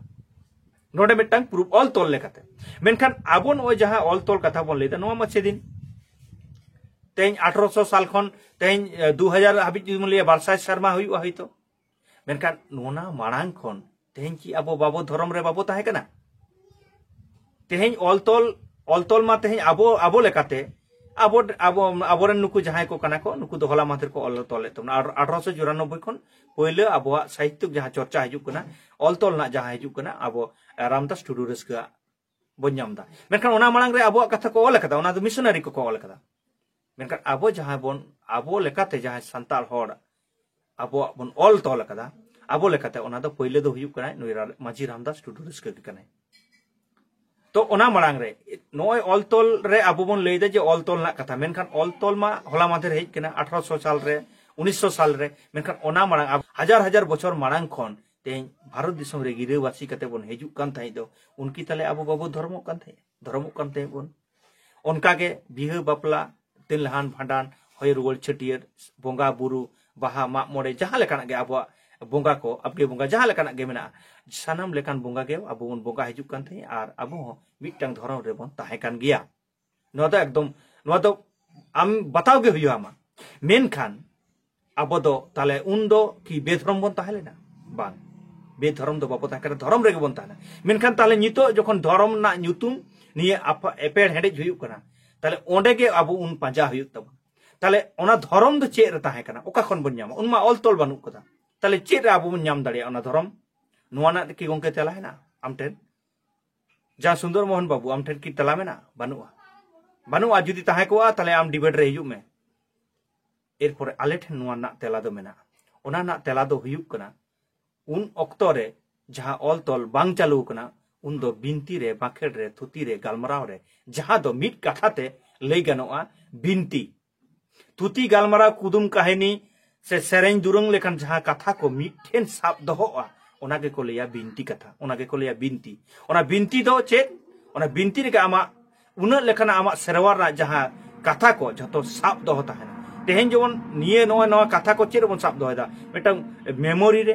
ᱱᱚᱰᱮ ᱢᱤᱫᱴᱟᱝ ᱯᱨᱩᱯᱷ ᱚᱞ ᱛᱚᱞ ᱞᱮᱠᱟᱛᱮ᱾ ᱢᱮᱱᱠᱷᱟᱱ ᱟᱵᱚ ᱱᱚᱜᱼᱚᱭ ᱡᱟᱦᱟᱸ ᱚᱞ ᱛᱚᱞ ᱠᱟᱛᱷᱟ ᱵᱚᱱ ᱞᱟᱹᱭᱫᱟ, ᱱᱚᱣᱟ ᱢᱟ ᱥᱮᱫᱤᱱ ᱛᱮᱦᱮᱧ ᱟᱴᱷᱨᱚᱥᱚ ᱥᱟᱞ ᱠᱷᱚᱱ ᱛᱮᱦᱮᱧ, ᱮ, ᱫᱩ ᱦᱟᱡᱟᱨ ᱦᱟᱹᱵᱤᱡ ᱡᱩᱫᱤ ᱵᱚᱱ ᱞᱟᱹᱭᱟ, ᱵᱟᱨ ᱥᱟᱭ ᱥᱮᱨᱢᱟ ᱦᱩᱭᱩᱜᱼᱟ ᱦᱚᱭᱛᱚ᱾ ᱢᱮᱱᱠᱷᱟᱱ ᱚᱱᱟ ᱢᱟᱲᱟᱝ ᱠᱷᱚᱱ ᱛᱮᱦᱮᱧ ᱠᱤ ᱟᱵᱚ ᱵᱟᱵᱚ ᱫᱷᱚᱨᱚᱢ ᱨᱮ ᱵᱟᱵᱚ ᱛᱟᱦᱮᱸ ᱠᱟᱱᱟ? ᱛᱮᱦᱮᱧ ᱚᱞ ᱛᱚᱞ, ᱚᱞ ᱛᱚᱞ ᱢᱟ ᱛᱮᱦᱮᱧ ᱟᱵᱚ, ᱟᱵᱚ ᱞᱮᱠᱟᱛᱮ, ᱟᱵᱚ, ᱟᱵᱚ, ᱟᱵᱚᱨᱮᱱ ᱱᱩᱠᱩ ᱡᱟᱦᱟᱸᱭ ᱠᱚ ᱠᱟᱱᱟ ᱠᱚ, ᱱᱩᱠᱩ ᱫᱚ ᱦᱚᱞᱟ ᱢᱟᱦᱫᱮᱨ ᱠᱚ ᱚᱞ ᱛᱚᱞᱮᱫ ᱛᱟᱵᱚᱱᱟ᱾ ᱟᱨ ᱟᱴᱷᱨᱚᱥᱚ ᱪᱩᱨᱟᱱᱚᱵᱵᱳᱭ ᱠᱷᱚᱱ ᱯᱳᱭᱞᱳ ᱟᱵᱚᱣᱟᱜ ᱥᱟᱦᱤᱛᱛᱚ ᱡᱟᱦᱟᱸ ᱪᱚᱨᱪᱟ ᱦᱤᱡᱩᱜ ᱠᱟᱱᱟ, ᱚᱞ ᱛᱚᱞ ᱨᱮᱱᱟᱜ ᱡᱟᱦᱟᱸ ᱦᱤᱡᱩᱜ ᱠᱟᱱᱟ, ᱟᱵᱚ, ᱮ, ᱨᱟᱢᱫᱟᱥ ᱴᱩᱰᱩ ᱨᱟᱹᱥᱠᱟᱹᱣᱟᱜ ᱵᱚᱱ ᱧᱟᱢ ᱮᱫᱟ᱾ ᱢᱮᱱᱠᱷᱟᱱ ᱚᱱᱟ ᱢᱟᱲᱟᱝ ᱨᱮ ᱟᱵᱚᱣᱟᱜ ᱠᱟᱛᱷᱟ ᱠᱚ ᱚᱞ ᱟᱠᱟᱫᱟ, ᱚᱱᱟ ᱫᱚ ᱢᱤᱥᱚᱱᱟᱨᱤ ᱠᱚᱠᱚ ᱚᱞ ᱟᱠᱟᱫᱟ᱾ ᱢᱮᱱᱠᱷᱟᱱ ᱟᱵᱚ ᱡᱟᱦᱟᱸ ᱵᱚᱱ, ᱟᱵᱚ ᱞᱮᱠᱟᱛᱮ ᱡᱟᱦᱟᱸᱭ ᱥᱟᱱᱛᱟᱲ ᱦᱚᱲ ᱟᱵᱚᱣᱟᱜ ᱵᱚᱱ ᱚᱞ ᱛᱚᱞ ᱟᱠᱟᱫᱟ, ᱟᱵᱚ ᱞᱮᱠᱟᱛᱮ ᱚᱱᱟ ᱫᱚ ᱯᱳᱭᱞᱳ ᱫᱚ ᱦᱩᱭᱩᱜ ᱠᱟᱱᱟᱭ ᱱᱩᱭ ᱨᱟ-, ᱢᱟᱹᱡᱷᱤ ᱨᱟᱢᱫᱟᱥ ᱴᱩᱰᱩ ᱨᱟᱹᱥᱠᱟᱹ ᱜᱮ ᱠᱟᱱᱟᱭ᱾ ᱛᱚ ᱚᱱᱟ ᱢᱟᱲᱟᱝ ᱨᱮ ᱱᱚᱜᱼᱚᱭ ᱚᱞ ᱛᱚᱞ ᱨᱮ ᱟᱵᱚ ᱵᱚᱱ ᱞᱟᱹᱭ ᱮᱫᱟ ᱡᱮ ᱚᱞ ᱛᱚᱞ ᱨᱮᱱᱟᱜ ᱠᱟᱛᱷᱟ, ᱢᱮᱱᱠᱷᱟᱱ ᱚᱞ ᱛᱚᱞ ᱢᱟ ᱦᱚᱞᱟ ᱢᱟᱫᱷᱮᱨ ᱦᱮᱡ ᱠᱟᱱᱟ, ᱟᱴᱷᱨᱚᱥᱚ ᱥᱟᱞ ᱨᱮ, ᱩᱱᱤᱥᱥᱚ ᱥᱟᱞ ᱨᱮ, ᱢᱮᱱᱠᱷᱟᱱ ᱚᱱᱟ ᱢᱟᱲᱟᱝ ᱟᱵᱚ ᱦᱟᱡᱟᱨ ᱦᱟᱡᱟᱨ ᱵᱚᱪᱷᱚᱨ ᱢᱟᱲᱟᱝ ᱠᱷᱚᱱ ᱛᱮᱦᱮᱧ ᱵᱷᱟᱨᱚᱛ ᱫᱤᱥᱚᱢ ᱨᱮ ᱜᱤᱨᱟᱹᱵᱟᱹᱥᱤ ᱠᱟᱛᱮ ᱵᱚᱱ ᱦᱤᱡᱩᱜ ᱠᱟᱱ ᱛᱟᱦᱮᱸᱫ ᱫᱚ, ᱩᱱᱠᱤ ᱛᱟᱞᱮ ᱟᱵᱚ ᱵᱟᱵᱚ ᱫᱷᱚᱨᱚᱢᱚᱜ ᱠᱟᱱ ᱛᱟᱦᱮᱸᱫ? ᱫᱷᱚᱨᱚᱢᱚᱜ ᱠᱟᱱ ᱛᱟᱦᱮᱸᱫ ᱵᱚᱱ᱾ ᱚᱱᱠᱟᱜᱮ ᱵᱤᱦᱟᱹ ᱵᱟᱯᱞᱟ, ᱛᱮᱞᱦᱟᱱ ᱵᱷᱟᱸᱰᱟᱱ, ᱦᱚᱭ ᱨᱩᱣᱟᱹᱲ, ᱪᱷᱟᱹᱴᱭᱟᱹᱨ, ᱵᱚᱸᱜᱟ ᱵᱩᱨᱩ, ᱵᱟᱦᱟ, ᱢᱟᱜ ᱢᱚᱬᱮ, ᱡᱟᱦᱟᱸ ᱞᱮᱠᱟᱱᱟᱜ ᱜᱮ ᱟᱵᱚᱣᱟᱜ ᱵᱚᱸᱜᱟ ᱠᱚ, ᱟᱵᱜᱮ ᱵᱚᱸᱜᱟ, ᱡᱟᱦᱟᱸ ᱞᱮᱠᱟᱱᱟᱜ ᱜᱮ ᱢᱮᱱᱟᱜᱼᱟ, ᱥᱟᱱᱟᱢ ᱞᱮᱠᱟᱱ ᱵᱚᱸᱜᱟ ᱜᱮ ᱟᱵᱚ ᱵᱚᱱ ᱵᱚᱸᱜᱟ ᱦᱤᱡᱩᱜ ᱠᱟᱱ ᱛᱟᱦᱮᱸᱫ ᱟᱨ ᱟᱵᱚ ᱦᱚᱸ ᱢᱤᱫᱴᱟᱝ ᱫᱷᱚᱨᱚᱢ ᱨᱮᱵᱚᱱ ᱛᱟᱦᱮᱸ ᱠᱟᱱ ᱜᱮᱭᱟ᱾ ᱱᱚᱣᱟ ᱫᱚ ᱮᱠᱫᱚᱢ, ᱱᱚᱣᱟ ᱫᱚ ᱟᱢ ᱵᱟᱛᱟᱣ ᱜᱮ ᱦᱩᱭᱩᱜ ᱟᱢᱟ᱾ ᱢᱮᱱᱠᱷᱟᱱ ᱟᱵᱚ ᱫᱚ ᱛᱟᱦᱞᱮ ᱩᱱ ᱫᱚ ᱠᱤ ᱵᱮᱫᱷᱚᱨᱚᱢ ᱵᱚᱱ ᱛᱟᱦᱮᱸ ᱞᱮᱱᱟ? ᱵᱟᱝ, ᱵᱮᱫᱷᱚᱨᱚᱢ ᱫᱚ ᱵᱟᱵᱚ ᱛᱟᱦᱮᱸ ᱠᱟᱱᱟ, ᱫᱷᱚᱨᱚᱢ ᱨᱮᱜᱮ ᱵᱚᱱ ᱛᱟᱦᱮᱸᱱᱟ᱾ ᱢᱮᱱᱠᱷᱟᱱ ᱛᱟᱦᱞᱮ ᱱᱤᱛᱚᱜ ᱡᱚᱠᱷᱚᱱ ᱫᱷᱚᱨᱚᱢ ᱨᱮᱱᱟᱜ ᱧᱩᱛᱩᱢ ᱱᱤᱭᱟᱹ ᱟᱯᱟ-, ᱮᱯᱮᱲ ᱦᱮᱸᱰᱮᱡ ᱦᱩᱭᱩᱜ ᱠᱟᱱᱟ, ᱛᱟᱦᱞᱮ ᱚᱸᱰᱮ ᱜᱮ ᱟᱵᱚ ᱩᱱ ᱯᱟᱸᱡᱟ ᱦᱩᱭᱩᱜ ᱛᱟᱵᱚᱱᱟ᱾ ᱛᱟᱦᱞᱮ ᱚᱱᱟ ᱫᱷᱚᱨᱚᱢ ᱫᱚ ᱪᱮᱫ ᱨᱮ ᱛᱟᱦᱮᱸ ᱠᱟᱱᱟ? ᱚᱠᱟ ᱠᱷᱚᱱ ᱵᱚᱱ ᱧᱟᱢᱟ? ᱩᱱ ᱢᱟ ᱚᱞ ᱛᱚᱞ ᱵᱟᱹᱱᱩᱜ ᱠᱟᱫᱟ᱾ ᱛᱟᱦᱞᱮ ᱪᱮᱫ ᱨᱮ ᱟᱵᱚ ᱵᱚᱱ ᱧᱟᱢ ᱫᱟᱲᱮᱭᱟᱜᱼᱟ ᱚᱱᱟ ᱫᱷᱚᱨᱚᱢ? ᱱᱚᱣᱟ ᱨᱮᱱᱟᱜ ᱠᱤ ᱜᱚᱝᱠᱮ ᱛᱮᱞᱟ ᱦᱮᱱᱟᱜᱼᱟ ᱟᱢ ᱴᱷᱮᱱ? ᱡᱟ ᱥᱩᱱᱫᱚᱨ ᱢᱳᱦᱚᱱ ᱵᱟᱹᱵᱩ, ᱟᱢ ᱴᱷᱮᱱ ᱠᱤ ᱛᱮᱞᱟ ᱢᱮᱱᱟᱜᱼᱟ? ᱵᱟᱹᱱᱩᱜᱼᱟ᱾ ᱵᱟᱹᱱᱩᱜᱼᱟ, ᱡᱩᱫᱤ ᱛᱟᱦᱮᱸ ᱠᱚᱜᱼᱟ, ᱛᱟᱦᱞᱮ ᱟᱢ ᱰᱤᱵᱮᱴ ᱨᱮ ᱦᱤᱡᱩᱜ ᱢᱮ᱾ ᱮᱨᱯᱚᱨᱮ ᱟᱞᱮ ᱴᱷᱮᱱ ᱱᱚᱣᱟ ᱨᱮᱱᱟᱜ ᱛᱮᱞᱟ ᱫᱚ ᱢᱮᱱᱟᱜᱼᱟ᱾ ᱚᱱᱟ ᱨᱮᱱᱟᱜ ᱛᱮᱞᱟ ᱫᱚ ᱦᱩᱭᱩᱜ ᱠᱟᱱᱟ, ᱩᱱ ᱚᱠᱛᱚ ᱨᱮ ᱡᱟᱦᱟᱸ ᱚᱞ ᱛᱚᱞ ᱵᱟᱝ ᱪᱟᱹᱞᱩ ᱟᱠᱟᱱᱟ, ᱩᱱ ᱫᱚ ᱵᱤᱱᱛᱤ ᱨᱮ, ᱵᱟᱸᱠᱷᱮᱲ ᱨᱮ, ᱛᱷᱩᱛᱤ ᱨᱮ, ᱜᱟᱞᱢᱟᱨᱟᱣ ᱨᱮ, ᱡᱟᱦᱟᱸ ᱫᱚ ᱢᱤᱫ ᱠᱟᱛᱷᱟ ᱛᱮ ᱞᱟᱹᱭ ᱜᱟᱱᱚᱜᱼᱟ ᱵᱤᱱᱛᱤ᱾ ᱛᱷᱩᱛᱤ, ᱜᱟᱞᱢᱟᱨᱟᱣ, ᱠᱩᱫᱩᱢ, ᱠᱟᱹᱦᱱᱤ ᱥᱮ ᱥᱮᱨᱮᱧ ᱫᱩᱨᱟᱹᱝ ᱞᱮᱠᱟᱱ ᱡᱟᱦᱟᱸ ᱠᱟᱛᱷᱟ ᱠᱚ ᱢᱤᱫ ᱴᱷᱮᱱ ᱥᱟᱵ ᱫᱚᱦᱚᱜᱼᱟ, ᱚᱱᱟ ᱜᱮᱠᱚ ᱞᱟᱹᱭᱟ ᱵᱤᱱᱛᱤ ᱠᱟᱛᱷᱟ, ᱚᱱᱟ ᱜᱮᱠᱚ ᱞᱟᱹᱭᱟ ᱵᱤᱱᱛᱤ᱾ ᱚᱱᱟ ᱵᱤᱱᱛᱤ ᱫᱚ ᱪᱮᱫ? ᱚᱱᱟ ᱵᱤᱱᱛᱤ ᱨᱮᱜᱮ ᱟᱢᱟᱜ ᱩᱱᱟᱹᱜ ᱞᱮᱠᱟᱱᱟᱜ ᱟᱢᱟᱜ ᱥᱮᱨᱣᱟ ᱨᱮᱱᱟᱜ ᱡᱟᱦᱟᱸ ᱠᱟᱛᱷᱟ ᱠᱚ ᱡᱷᱚᱛᱚ ᱥᱟᱵ ᱫᱚᱦᱚ ᱛᱟᱦᱮᱱᱟ᱾ ᱛᱮᱦᱮᱧ ᱡᱮᱢᱚᱱ ᱱᱤᱭᱟᱹ ᱱᱚᱜᱼᱚᱭ ᱱᱚᱣᱟ ᱠᱟᱛᱷᱟ ᱠᱚ ᱪᱮᱫ ᱨᱮᱵᱚᱱ ᱥᱟᱵ ᱫᱚᱦᱚᱭᱮᱫᱟ? ᱢᱤᱫᱴᱟᱝ ᱢᱮᱢᱳᱨᱤ ᱨᱮ᱾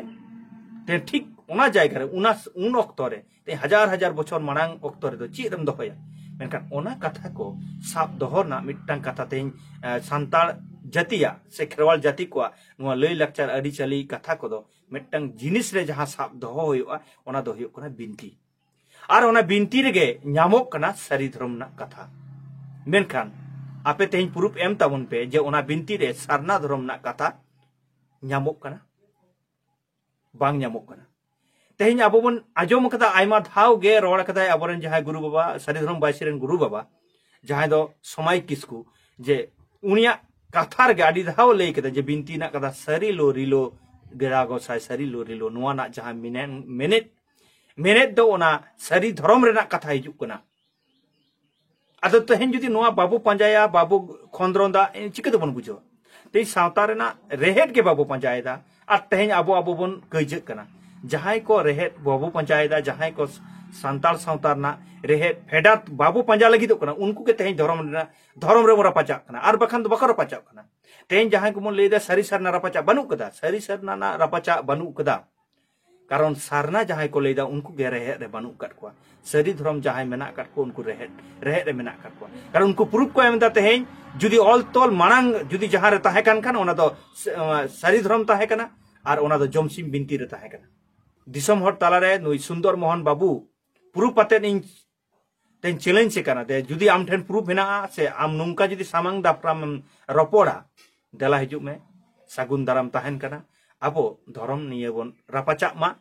ᱛᱮ ᱴᱷᱤᱠ ᱚᱱᱟ ᱡᱟᱭᱜᱟ ᱨᱮ, ᱚᱱᱟ ᱩᱱ ᱚᱠᱛᱚ ᱨᱮ, ᱛᱮᱦᱮᱧ ᱦᱟᱡᱟᱨ ᱦᱟᱡᱟᱨ ᱵᱚᱪᱷᱚᱨ ᱢᱟᱲᱟᱝ ᱚᱠᱛᱚ ᱨᱮᱫᱚ ᱪᱮᱫ ᱮᱢ ᱫᱚᱦᱚᱭᱟ? ᱢᱮᱱᱠᱷᱟᱱ ᱚᱱᱟ ᱠᱟᱛᱷᱟ ᱠᱚ ᱥᱟᱵ ᱫᱚᱦᱚ ᱨᱮᱱᱟᱜ ᱢᱤᱫᱴᱟᱝ ᱠᱟᱛᱷᱟ ᱛᱮᱦᱮᱧ, ᱮ, ᱥᱟᱱᱛᱟᱲ ᱡᱟᱹᱛᱤᱭᱟᱜ ᱥᱮ ᱠᱷᱮᱨᱣᱟᱞ ᱡᱟᱹᱛᱤ ᱠᱚᱣᱟᱜ ᱱᱚᱣᱟ ᱞᱟᱹᱭ ᱞᱟᱠᱪᱟᱨ ᱟᱹᱨᱤᱪᱟᱹᱞᱤ ᱠᱟᱛᱷᱟ ᱠᱚᱫᱚ ᱢᱤᱫᱴᱟᱝ ᱡᱤᱱᱤᱥ ᱨᱮ ᱡᱟᱦᱟᱸ ᱥᱟᱵ ᱫᱚᱦᱚ ᱦᱩᱭᱩᱜᱼᱟ, ᱚᱱᱟ ᱫᱚ ᱦᱩᱭᱩᱜ ᱠᱟᱱᱟ ᱵᱤᱱᱛᱤ᱾ ᱟᱨ ᱚᱱᱟ ᱵᱤᱱᱛᱤ ᱨᱮᱜᱮ ᱧᱟᱢᱚᱜ ᱠᱟᱱᱟ ᱥᱟᱹᱨᱤ ᱫᱷᱚᱨᱚᱢ ᱨᱮᱱᱟᱜ ᱠᱟᱛᱷᱟ᱾ ᱢᱮᱱᱠᱷᱟᱱ ᱟᱯᱮ ᱛᱮᱦᱮᱧ ᱯᱩᱨᱩᱯ ᱮᱢ ᱛᱟᱵᱚᱱ ᱯᱮ ᱡᱮ ᱚᱱᱟ ᱵᱤᱱᱛᱤ ᱨᱮ ᱥᱟᱨᱱᱟ ᱫᱷᱚᱨᱚᱢ ᱨᱮᱱᱟᱜ ᱠᱟᱛᱷᱟ ᱧᱟᱢᱚᱜ ᱠᱟᱱᱟ? ᱵᱟᱝ ᱧᱟᱢᱚᱜ ᱠᱟᱱᱟ᱾ ᱛᱮᱦᱮᱧ ᱟᱵᱚ ᱵᱚᱱ ᱟᱸᱡᱚᱢ ᱠᱟᱫᱟ, ᱟᱭᱢᱟ ᱫᱷᱟᱣ ᱜᱮ ᱨᱚᱲ ᱠᱟᱫᱟᱭ ᱟᱵᱚᱨᱮᱱ ᱡᱟᱦᱟᱸᱭ ᱜᱩᱨᱩ ᱵᱟᱵᱟ, ᱥᱟᱹᱨᱤ ᱫᱷᱚᱨᱚᱢ ᱵᱟᱭᱥᱤ ᱨᱮᱱ ᱜᱩᱨᱩ ᱵᱟᱵᱟ, ᱡᱟᱦᱟᱸᱭ ᱫᱚ ᱥᱚᱢᱟᱭ ᱠᱤᱥᱠᱩ, ᱡᱮ ᱩᱱᱤᱭᱟᱜ ᱠᱟᱛᱷᱟ ᱨᱮᱜᱮ ᱟᱹᱰᱤ ᱫᱷᱟᱣ ᱞᱟᱹᱭ ᱠᱮᱫᱟ ᱡᱮ ᱵᱤᱱᱛᱤ ᱨᱮᱱᱟᱜ ᱠᱟᱛᱷᱟ ᱥᱟᱹᱨᱤ ᱞᱳ ᱨᱤᱞᱳ ᱜᱮᱨᱟ ᱜᱚᱸᱥᱟᱭ ᱥᱟᱹᱨᱤ ᱞᱳ ᱨᱤᱞᱳ, ᱱᱚᱣᱟ ᱨᱮᱱᱟᱜ ᱡᱟᱦᱟᱸ ᱢᱮᱱᱮᱱ-, ᱢᱮᱱᱮᱫ, ᱢᱮᱱᱮᱫ ᱫᱚ ᱚᱱᱟ ᱥᱟᱹᱨᱤ ᱫᱷᱚᱨᱚᱢ ᱨᱮᱱᱟᱜ ᱠᱟᱛᱷᱟ ᱦᱤᱡᱩᱜ ᱠᱟᱱᱟ᱾ ᱟᱫᱚ ᱛᱮᱦᱮᱧ ᱡᱩᱫᱤ ᱱᱚᱣᱟ ᱵᱟᱵᱚ ᱯᱟᱸᱡᱟᱭᱟ, ᱵᱟᱵᱚ ᱠᱷᱚᱸᱫᱽᱨᱚᱸᱫᱟ, ᱮ, ᱪᱤᱠᱟᱹ ᱛᱮᱵᱚᱱ ᱵᱩᱡᱷᱟᱹᱣᱟ? ᱛᱮᱦᱮᱧ ᱥᱟᱶᱛᱟ ᱨᱮᱱᱟᱜ ᱨᱮᱦᱮᱫ ᱜᱮ ᱵᱟᱵᱚ ᱯᱟᱸᱡᱟᱭᱮᱫᱟ, ᱟᱨ ᱛᱮᱦᱮᱧ ᱟᱵᱚ ᱟᱵᱚ ᱵᱚᱱ ᱠᱟᱹᱭᱡᱟᱹᱜ ᱠᱟᱱᱟ᱾ ᱡᱟᱦᱟᱸᱭ ᱠᱚ ᱨᱮᱦᱮᱫ ᱵᱟᱵᱚ ᱯᱟᱸᱡᱟᱭᱮᱫᱟ, ᱡᱟᱦᱟᱸᱭ ᱠᱚ ᱥᱟᱱᱛᱟᱲ ᱥᱟᱶᱛᱟ ᱨᱮᱱᱟᱜ ᱨᱮᱦᱮᱫ ᱯᱷᱮᱰᱟᱛ ᱵᱟᱵᱚ ᱯᱟᱸᱡᱟ ᱞᱟᱹᱜᱤᱫᱚᱜ ᱠᱟᱱᱟ, ᱩᱱᱠᱩ ᱜᱮ ᱛᱮᱦᱮᱧ ᱫᱷᱚᱨᱚᱢ ᱨᱮᱱᱟᱜ, ᱫᱷᱚᱨᱚᱢ ᱨᱮᱵᱚᱱ ᱨᱟᱯᱟᱪᱟᱜ ᱠᱟᱱᱟ, ᱟᱨ ᱵᱟᱠᱷᱟᱱ ᱫᱚ ᱵᱟᱠᱚ ᱨᱟᱯᱟᱪᱟᱜ ᱠᱟᱱᱟ᱾ ᱛᱮᱦᱮᱧ ᱡᱟᱦᱟᱸᱭ ᱠᱚᱵᱚᱱ ᱞᱟᱹᱭᱫᱟ ᱥᱟᱹᱨᱤ ᱥᱟᱨᱱᱟ ᱨᱟᱯᱟᱪᱟᱜ ᱵᱟᱹᱱᱩᱜ ᱠᱟᱫᱟ, ᱥᱟᱹᱨᱤ ᱥᱟᱨᱱᱟ ᱨᱮᱱᱟᱜ ᱨᱟᱯᱟᱪᱟᱜ ᱵᱟᱹᱱᱩᱜ ᱠᱟᱫᱟ᱾ ᱠᱟᱨᱚᱱ ᱥᱟᱨᱱᱟ ᱡᱟᱦᱟᱸᱭ ᱠᱚ ᱞᱟᱹᱭᱫᱟ, ᱩᱱᱠᱩ ᱜᱮ ᱨᱮᱦᱮᱫ ᱨᱮ ᱵᱟᱹᱱᱩᱜ ᱟᱠᱟᱫ ᱠᱚᱣᱟ᱾ ᱥᱟᱹᱨᱤ ᱫᱷᱚᱨᱚᱢ ᱡᱟᱦᱟᱸᱭ ᱢᱮᱱᱟᱜ ᱟᱠᱟᱫ ᱠᱚᱣᱟ, ᱩᱱᱠᱩ ᱨᱮᱦᱮᱫ, ᱨᱮᱦᱮᱫ ᱨᱮ ᱢᱮᱱᱟᱜ ᱟᱠᱟᱫ ᱠᱚᱣᱟ᱾ ᱠᱟᱨᱚᱱ ᱩᱱᱠᱩ ᱯᱨᱩᱯ ᱠᱚ ᱮᱢ ᱮᱫᱟ, ᱛᱮᱦᱮᱧ ᱡᱩᱫᱤ ᱚᱞ ᱛᱚᱞ ᱢᱟᱲᱟᱝ ᱡᱩᱫᱤ ᱡᱟᱦᱟᱸ ᱨᱮ ᱛᱟᱦᱮᱸ ᱠᱟᱱ ᱠᱷᱟᱱ, ᱚᱱᱟ ᱫᱚ ᱥ-, ᱥᱟᱹᱨᱤ ᱫᱷᱚᱨᱚᱢ ᱛᱟᱦᱮᱸ ᱠᱟᱱᱟ, ᱟᱨ ᱚᱱᱟ ᱫᱚ ᱡᱚᱢᱥᱤᱢ ᱵᱤᱱᱛᱤ ᱨᱮ ᱛᱟᱦᱮᱸ ᱠᱟᱱᱟ᱾ ᱫᱤᱥᱚᱢ ᱦᱚᱲ ᱛᱟᱞᱟᱨᱮ ᱱᱩᱭ ᱥᱩᱱᱫᱚᱨ ᱢᱳᱦᱚᱱ ᱵᱟᱹᱵᱩ ᱯᱨᱩᱯ ᱟᱛᱮᱫ ᱤᱧ ᱛᱮᱧ ᱪᱮᱞᱮᱧᱡᱽ ᱮ ᱠᱟᱱᱟ, ᱫᱮ ᱡᱩᱫᱤ ᱟᱢ ᱴᱷᱮᱱ ᱯᱨᱩᱯ ᱢᱮᱱᱟᱜᱼᱟ, ᱥᱮ ᱟᱢ ᱱᱚᱝᱠᱟ ᱡᱩᱫᱤ ᱥᱟᱢᱟᱝ ᱫᱟᱯᱨᱟᱢ ᱮᱢ ᱨᱚᱯᱚᱲᱟ, ᱫᱮᱞᱟ ᱦᱤᱡᱩᱜ ᱢᱮ, ᱥᱟᱹᱜᱩᱱ ᱫᱟᱨᱟᱢ ᱛᱟᱦᱮᱱ ᱠᱟᱱᱟ᱾ ᱟᱵᱚ ᱫᱷᱚᱨᱚᱢ ᱱᱤᱭᱮ ᱵᱚᱱ ᱨᱟᱯᱟᱪᱟᱜ ᱢᱟ᱾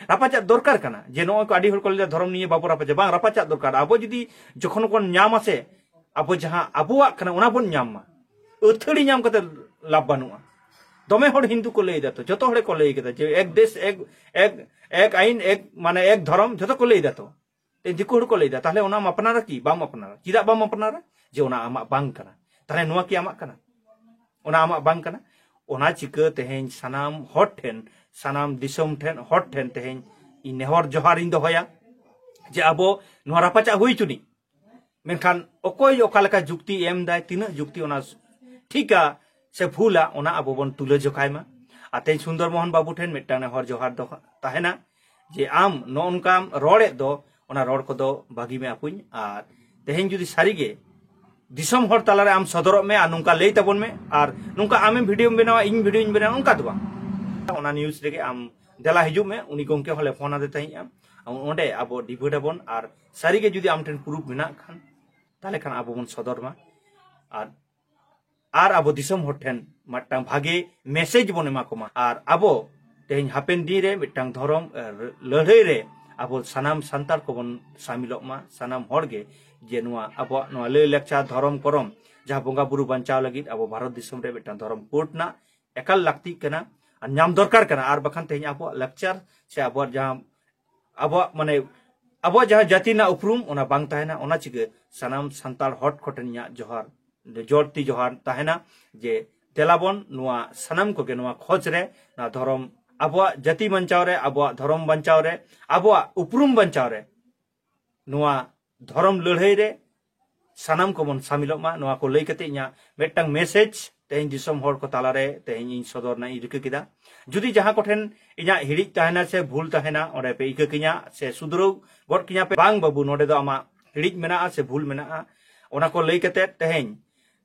ᱨᱟᱯᱟᱪᱟᱜ ᱫᱚᱨᱠᱟᱨ ᱠᱟᱱᱟ᱾ ᱡᱮ ᱱᱚᱜᱼᱚᱭ ᱠᱚ ᱟᱹᱰᱤ ᱦᱚᱲ ᱠᱚ ᱞᱟᱹᱭᱫᱟ ᱫᱷᱚᱨᱚᱢ ᱱᱤᱭᱮ ᱵᱟᱵᱚ ᱨᱟᱯᱟᱪᱟᱜ, ᱵᱟᱝ, ᱨᱟᱯᱟᱪᱟᱜ ᱫᱚᱨᱠᱟᱨ᱾ ᱟᱵᱚ ᱡᱩᱫᱤ ᱡᱚᱠᱷᱚᱱ ᱵᱚᱱ ᱧᱟᱢᱟ ᱥᱮ, ᱟᱵᱚ ᱡᱟᱦᱟᱸ ᱟᱵᱚᱣᱟᱜ ᱠᱟᱱᱟ, ᱚᱱᱟ ᱵᱚᱱ ᱧᱟᱢ ᱢᱟ᱾ ᱟᱹᱛᱷᱟᱹᱲᱤ ᱧᱟᱢ ᱠᱟᱛᱮ ᱞᱟᱵᱷ ᱵᱟᱹᱱᱩᱜᱼᱟ᱾ ᱫᱚᱢᱮ ᱦᱚᱲ ᱦᱤᱱᱫᱩ ᱠᱚ ᱞᱟᱹᱭ ᱫᱟ ᱛᱚ, ᱡᱚᱛᱚ ᱦᱚᱲ ᱠᱚ ᱞᱟᱹᱭ ᱠᱮᱫᱟ ᱡᱮ ᱮᱠ ᱫᱮᱥ, ᱮᱠ, ᱮᱠ, ᱮᱠ ᱟᱭᱤᱱ, ᱮᱠ, ᱢᱟᱱᱮ ᱮᱠ ᱫᱷᱚᱨᱚᱢ, ᱡᱚᱛᱚ ᱠᱚ ᱞᱟᱹᱭ ᱫᱟ ᱛᱚ᱾ ᱛᱮ ᱫᱤᱠᱩ ᱦᱚᱲ ᱠᱚ ᱞᱟᱹᱭ ᱫᱟ, ᱛᱟᱦᱞᱮ ᱚᱱᱟᱢ ᱟᱯᱱᱟᱨᱟ ᱠᱤ? ᱵᱟᱢ ᱟᱯᱱᱟᱨᱟ᱾ ᱪᱮᱫᱟᱜ ᱵᱟᱢ ᱟᱯᱱᱟᱨᱟ? ᱡᱮ ᱚᱱᱟ ᱟᱢᱟᱜ ᱵᱟᱝ ᱠᱟᱱᱟ᱾ ᱛᱟᱦᱞᱮ ᱱᱚᱣᱟ ᱠᱤ ᱟᱢᱟᱜ ᱠᱟᱱᱟ? ᱚᱱᱟ ᱟᱢᱟᱜ ᱵᱟᱝ ᱠᱟᱱᱟ᱾ ᱚᱱᱟ ᱪᱤᱠᱟᱹ ᱛᱮᱦᱮᱧ ᱥᱟᱱᱟᱢ ᱦᱚᱲ ᱴᱷᱮᱱ, ᱥᱟᱱᱟᱢ ᱫᱤᱥᱚᱢ ᱴᱷᱮᱱ, ᱦᱚᱲ ᱴᱷᱮᱱ ᱛᱮᱦᱮᱧ ᱤᱧ ᱱᱮᱦᱚᱨ ᱡᱚᱦᱟᱨ ᱤᱧ ᱫᱚᱦᱚᱭᱟ ᱡᱮ ᱟᱵᱚ ᱱᱚᱣᱟ ᱨᱟᱯᱟᱪᱟᱜ ᱦᱩᱭ ᱦᱚᱪᱚᱱᱤᱡ᱾ ᱢᱮᱱᱠᱷᱟᱱ ᱚᱠᱚᱭ ᱚᱠᱟ ᱞᱮᱠᱟ ᱡᱩᱠᱛᱤ ᱮᱢ ᱫᱟᱭ, ᱛᱤᱱᱟᱹᱜ ᱡᱩᱠᱛᱤ ᱚᱱᱟ ᱴᱷᱤᱠᱟ ᱥᱮ ᱵᱷᱩᱞᱟ, ᱚᱱᱟ ᱟᱵᱚ ᱵᱚᱱ ᱛᱩᱞᱟᱹ ᱡᱚᱠᱷᱟᱭ ᱢᱟ᱾ ᱟᱨ ᱛᱮᱦᱮᱧ ᱥᱩᱱᱫᱚᱨ ᱢᱳᱦᱚᱱ ᱵᱟᱹᱵᱩ ᱴᱷᱮᱱ ᱢᱤᱫᱴᱟᱝ ᱱᱮᱦᱚᱨ ᱡᱚᱦᱟᱨ ᱫᱚ ᱛᱟᱦᱮᱱᱟ ᱡᱮ ᱟᱢ ᱱᱚᱜᱼᱚ ᱱᱚᱝᱠᱟᱢ ᱨᱚᱲᱮᱫ ᱫᱚ, ᱚᱱᱟ ᱨᱚᱲ ᱠᱚᱫᱚ ᱵᱟᱹᱜᱤ ᱢᱮ ᱟᱯᱩᱧ᱾ ᱟᱨ ᱛᱮᱦᱮᱧ ᱡᱩᱫᱤ ᱥᱟᱹᱨᱤᱜᱮ ᱫᱤᱥᱚᱢ ᱦᱚᱲ ᱛᱟᱞᱟᱨᱮ ᱟᱢ ᱥᱚᱫᱚᱨᱚᱜ ᱢᱮ ᱟᱨ ᱱᱚᱝᱠᱟ ᱞᱟᱹᱭ ᱛᱟᱵᱚᱱ ᱢᱮ, ᱟᱨ ᱱᱚᱝᱠᱟ ᱟᱢᱮᱢ ᱵᱷᱤᱰᱤᱭᱳᱢ ᱵᱮᱱᱟᱣᱟ, ᱤᱧ ᱵᱷᱤᱰᱤᱭᱳᱧ ᱵᱮᱱᱟᱣᱟ, ᱚᱱᱠᱟ ᱫᱚ ᱵᱟᱝ᱾ ᱚᱱᱟ ᱱᱤᱭᱩᱡᱽ ᱨᱮᱜᱮ ᱟᱢ ᱫᱮᱞᱟ ᱦᱤᱡᱩᱜ ᱢᱮ, ᱩᱱᱤ ᱜᱚᱢᱠᱮ ᱦᱚᱸᱞᱮ ᱯᱷᱳᱱ ᱟᱫᱮ ᱛᱟᱦᱮᱸᱫᱼᱟ, ᱚᱸᱰᱮ ᱟᱵᱚ ᱰᱤᱵᱮᱴ ᱟᱵᱚᱱ᱾ ᱟᱨ ᱥᱟᱹᱨᱤᱜᱮ ᱡᱩᱫᱤ ᱟᱢ ᱴᱷᱮᱱ ᱯᱨᱩᱯ ᱢᱮᱱᱟᱜ ᱠᱷᱟᱱ, ᱛᱟᱦᱚᱞᱮ ᱠᱷᱟᱱ ᱟᱵᱚ ᱵᱚᱱ ᱥᱚᱫᱚᱨ ᱢᱟ᱾ ᱟᱨ, ᱟᱨ ᱟᱵᱚ ᱫᱤᱥᱚᱢ ᱦᱚᱲ ᱴᱷᱮᱱ ᱢᱤᱫᱴᱟᱝ ᱵᱷᱟᱜᱮ ᱢᱮᱥᱮᱡᱽ ᱵᱚᱱ ᱮᱢᱟ ᱠᱚᱢᱟ᱾ ᱟᱨ ᱟᱵᱚ ᱛᱮᱦᱮᱧ ᱦᱟᱯᱮᱱ ᱫᱤᱱ ᱨᱮ ᱢᱤᱫᱴᱟᱝ ᱫᱷᱚᱨᱚᱢ, ᱮ, ᱞᱟᱹᱲᱦᱟᱹᱭ ᱨᱮ ᱟᱵᱚ ᱥᱟᱱᱟᱢ ᱥᱟᱱᱛᱟᱲ ᱠᱚᱵᱚᱱ ᱥᱟᱢᱤᱞᱚᱜ ᱢᱟ, ᱥᱟᱱᱟᱢ ᱦᱚᱲ ᱜᱮ, ᱡᱮ ᱱᱚᱣᱟ ᱟᱵᱚᱣᱟᱜ ᱱᱚᱣᱟ ᱞᱟᱹᱭ ᱞᱟᱠᱪᱟᱨ, ᱫᱷᱚᱨᱚᱢ ᱠᱚᱨᱚᱢ, ᱡᱟᱦᱟᱸ ᱵᱚᱸᱜᱟ ᱵᱩᱨᱩ ᱵᱟᱧᱪᱟᱣ ᱞᱟᱹᱜᱤᱫ ᱟᱵᱚ ᱵᱷᱟᱨᱚᱛ ᱫᱤᱥᱚᱢ ᱨᱮ ᱢᱤᱫᱴᱟᱝ ᱫᱷᱚᱨᱚᱢ ᱠᱳᱰ ᱨᱮᱱᱟᱜ ᱮᱠᱟᱞ ᱞᱟᱹᱠᱛᱤᱜ ᱠᱟᱱᱟ ᱟᱨ ᱧᱟᱢ ᱫᱚᱨᱠᱟᱨ ᱠᱟᱱᱟ᱾ ᱟᱨ ᱵᱟᱠᱷᱟᱱ ᱛᱮᱦᱮᱧ ᱟᱵᱚᱣᱟᱜ ᱞᱟᱠᱪᱟᱨ ᱥᱮ ᱟᱵᱚᱣᱟᱜ ᱡᱟᱦᱟᱸ ᱟᱵᱚᱣᱟᱜ ᱢᱟᱱᱮ ᱟᱵᱚᱣᱟᱜ ᱡᱟᱦᱟᱸ ᱡᱟᱹᱛᱤ ᱨᱮᱱᱟᱜ ᱩᱯᱨᱩᱢ, ᱚᱱᱟ ᱵᱟᱝ ᱛᱟᱦᱮᱱᱟ᱾ ᱚᱱᱟ ᱪᱤᱠᱟᱹ ᱥᱟᱱᱟᱢ ᱥᱟᱱᱛᱟᱲ ᱦᱚᱲ ᱠᱚᱴᱷᱮᱱ ᱤᱧᱟᱹᱜ ᱡᱚᱦᱟᱨ, ᱡᱚᱲᱛᱤ ᱡᱚᱦᱟᱨ ᱛᱟᱦᱮᱱᱟ ᱡᱮ ᱫᱮᱞᱟᱵᱚᱱ ᱱᱚᱣᱟ ᱥᱟᱱᱟᱢ ᱠᱚᱜᱮ ᱱᱚᱣᱟ ᱠᱷᱚᱡᱽ ᱨᱮ, ᱱᱚᱣᱟ ᱫᱷᱚᱨᱚᱢ, ᱟᱵᱚᱣᱟᱜ ᱡᱟᱹᱛᱤ ᱵᱟᱧᱪᱟᱣ ᱨᱮ, ᱟᱵᱚᱣᱟᱜ ᱫᱷᱚᱨᱚᱢ ᱵᱟᱧᱪᱟᱣ ᱨᱮ, ᱟᱵᱚᱣᱟᱜ ᱩᱯᱨᱩᱢ ᱵᱟᱧᱪᱟᱣ ᱨᱮ, ᱱᱚᱣᱟ ᱫᱷᱚᱨᱚᱢ ᱞᱟᱹᱲᱦᱟᱹᱭ ᱨᱮ ᱥᱟᱱᱟᱢ ᱠᱚᱵᱚᱱ ᱥᱟᱢᱤᱞᱚᱜ ᱢᱟ᱾ ᱱᱚᱣᱟ ᱠᱚ ᱞᱟᱹᱭ ᱠᱟᱛᱮ ᱤᱧᱟᱹᱜ ᱢᱤᱫᱴᱟᱝ ᱢᱮᱥᱮᱡᱽ ᱛᱮᱦᱮᱧ ᱫᱤᱥᱚᱢ ᱦᱚᱲ ᱠᱚ ᱛᱟᱞᱟᱨᱮ ᱛᱮᱦᱮᱧ ᱤᱧ ᱥᱚᱫᱚᱨ ᱨᱮᱱᱟᱜ ᱤᱧ ᱨᱤᱠᱟᱹ ᱠᱮᱫᱟ᱾ ᱡᱩᱫᱤ ᱡᱟᱦᱟᱸ ᱠᱚᱴᱷᱮᱱ ᱤᱧᱟᱹᱜ ᱦᱤᱲᱤᱡ ᱛᱟᱦᱮᱱᱟ ᱥᱮ ᱵᱷᱩᱞ ᱛᱟᱦᱮᱱᱟ, ᱚᱸᱰᱮ ᱯᱮ ᱤᱠᱟᱹ ᱠᱤᱧᱟ ᱥᱮ ᱥᱩᱫᱷᱨᱟᱹᱣ ᱜᱚᱫ ᱠᱤᱧᱟ ᱯᱮ, "ᱵᱟᱝ ᱵᱟᱹᱵᱩ, ᱱᱚᱰᱮ ᱫᱚ ᱟᱢᱟᱜ ᱦᱤᱲᱤᱡ ᱢᱮᱱᱟᱜᱼᱟ ᱥᱮ ᱵᱷᱩᱞ ᱢᱮᱱᱟᱜᱼᱟ", ᱚᱱᱟ ᱠᱚ ᱞᱟᱹᱭ ᱠᱟᱛᱮ ᱛᱮᱦᱮᱧ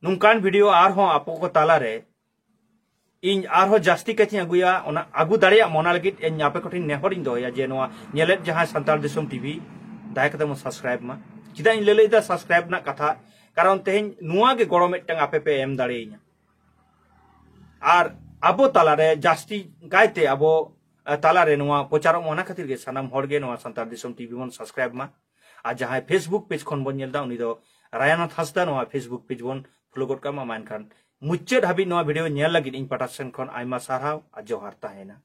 ᱱᱚᱝᱠᱟᱱ ᱵᱷᱤᱰᱤᱭᱳ ᱟᱨᱦᱚᱸ ᱟᱯᱚ ᱠᱚ ᱛᱟᱞᱟᱨᱮ ᱤᱧ ᱟᱨᱦᱚᱸ ᱡᱟᱹᱥᱛᱤ ᱠᱟᱭᱛᱮᱧ ᱟᱹᱜᱩᱭᱟ᱾ ᱚᱱᱟ ᱟᱹᱜᱩ ᱫᱟᱲᱮᱭᱟᱜ ᱢᱚᱱᱟ ᱞᱟᱹᱜᱤᱫ ᱤᱧ ᱟᱯᱮ ᱠᱚᱴᱷᱮᱱ ᱱᱮᱦᱚᱨ ᱤᱧ ᱫᱚᱦᱚᱭᱟ ᱡᱮ ᱱᱚᱣᱟ ᱧᱮᱞᱮᱫ ᱡᱟᱦᱟᱸᱭ ᱥᱟᱱᱛᱟᱲ ᱫᱤᱥᱚᱢ ᱴᱤᱵᱷᱤ, ᱫᱟᱭᱟ ᱠᱟᱛᱮ ᱵᱚᱱ ᱥᱟᱵᱥᱠᱨᱟᱭᱤᱵ ᱢᱟ᱾ ᱪᱮᱫᱟᱜ ᱤᱧ ᱞᱟᱹᱭ ᱞᱟᱹᱭᱫᱟ ᱥᱟᱵᱥᱠᱨᱟᱭᱤᱵ ᱨᱮᱱᱟᱜ ᱠᱟᱛᱷᱟ? ᱠᱟᱨᱚᱱ ᱛᱮᱦᱮᱧ ᱱᱚᱣᱟ ᱜᱮ ᱜᱚᱲᱚ ᱢᱤᱫᱴᱟᱝ ᱟᱯᱮ ᱯᱮ ᱮᱢ ᱫᱟᱲᱮᱭᱟᱹᱧᱟ᱾ ᱟᱨ ᱟᱵᱚ ᱛᱟᱞᱟᱨᱮ ᱡᱟᱹᱥᱛᱤ ᱠᱟᱭᱛᱮ ᱟᱵᱚ, ᱟᱹ, ᱛᱟᱞᱟᱨᱮ ᱱᱚᱣᱟ ᱯᱨᱚᱪᱟᱨᱚᱜ ᱢᱟ, ᱚᱱᱟ ᱠᱷᱟᱹᱛᱤᱨ ᱜᱮ ᱥᱟᱱᱟᱢ ᱦᱚᱲ ᱜᱮ ᱱᱚᱣᱟ ᱥᱟᱱᱛᱟᱲ ᱫᱤᱥᱚᱢ ᱴᱤᱵᱷᱤ ᱵᱚᱱ ᱥᱟᱵᱥᱠᱨᱟᱭᱤᱵ ᱢᱟ᱾ ᱟᱨ ᱡᱟᱦᱟᱸᱭ ᱯᱷᱮᱥᱵᱩᱠ ᱯᱮᱡᱽ ᱠᱷᱚᱱ ᱵᱚᱱ ᱧᱮᱞ ᱮᱫᱟ, ᱩᱱᱤ ᱫᱚ ᱨᱟᱭᱟᱱᱟᱛᱷ ᱦᱟᱸᱥᱫᱟ ᱱᱚᱣᱟ ᱯᱷᱮᱥᱵᱩᱠ ᱯᱮᱡᱽ ᱵᱚᱱ ᱯᱷᱚᱞᱳ ᱜᱚᱫ ᱠᱟᱜ ᱢᱟ᱾ ᱢᱟ ᱮᱱᱠᱷᱟᱱ ᱢᱩᱪᱟᱹᱫ ᱦᱟᱹᱵᱤᱡ ᱱᱚᱣᱟ ᱵᱷᱤᱰᱤᱭᱳ ᱧᱮᱞ ᱞᱟᱹᱜᱤᱫ ᱤᱧ ᱯᱟᱦᱴᱟ ᱥᱮᱱ ᱠᱷᱚᱱ ᱟᱭᱢᱟ ᱥᱟᱨᱦᱟᱣ ᱟᱨ ᱡᱚᱦᱟᱨ ᱛᱟᱦᱮᱸᱭᱮᱱᱟ᱾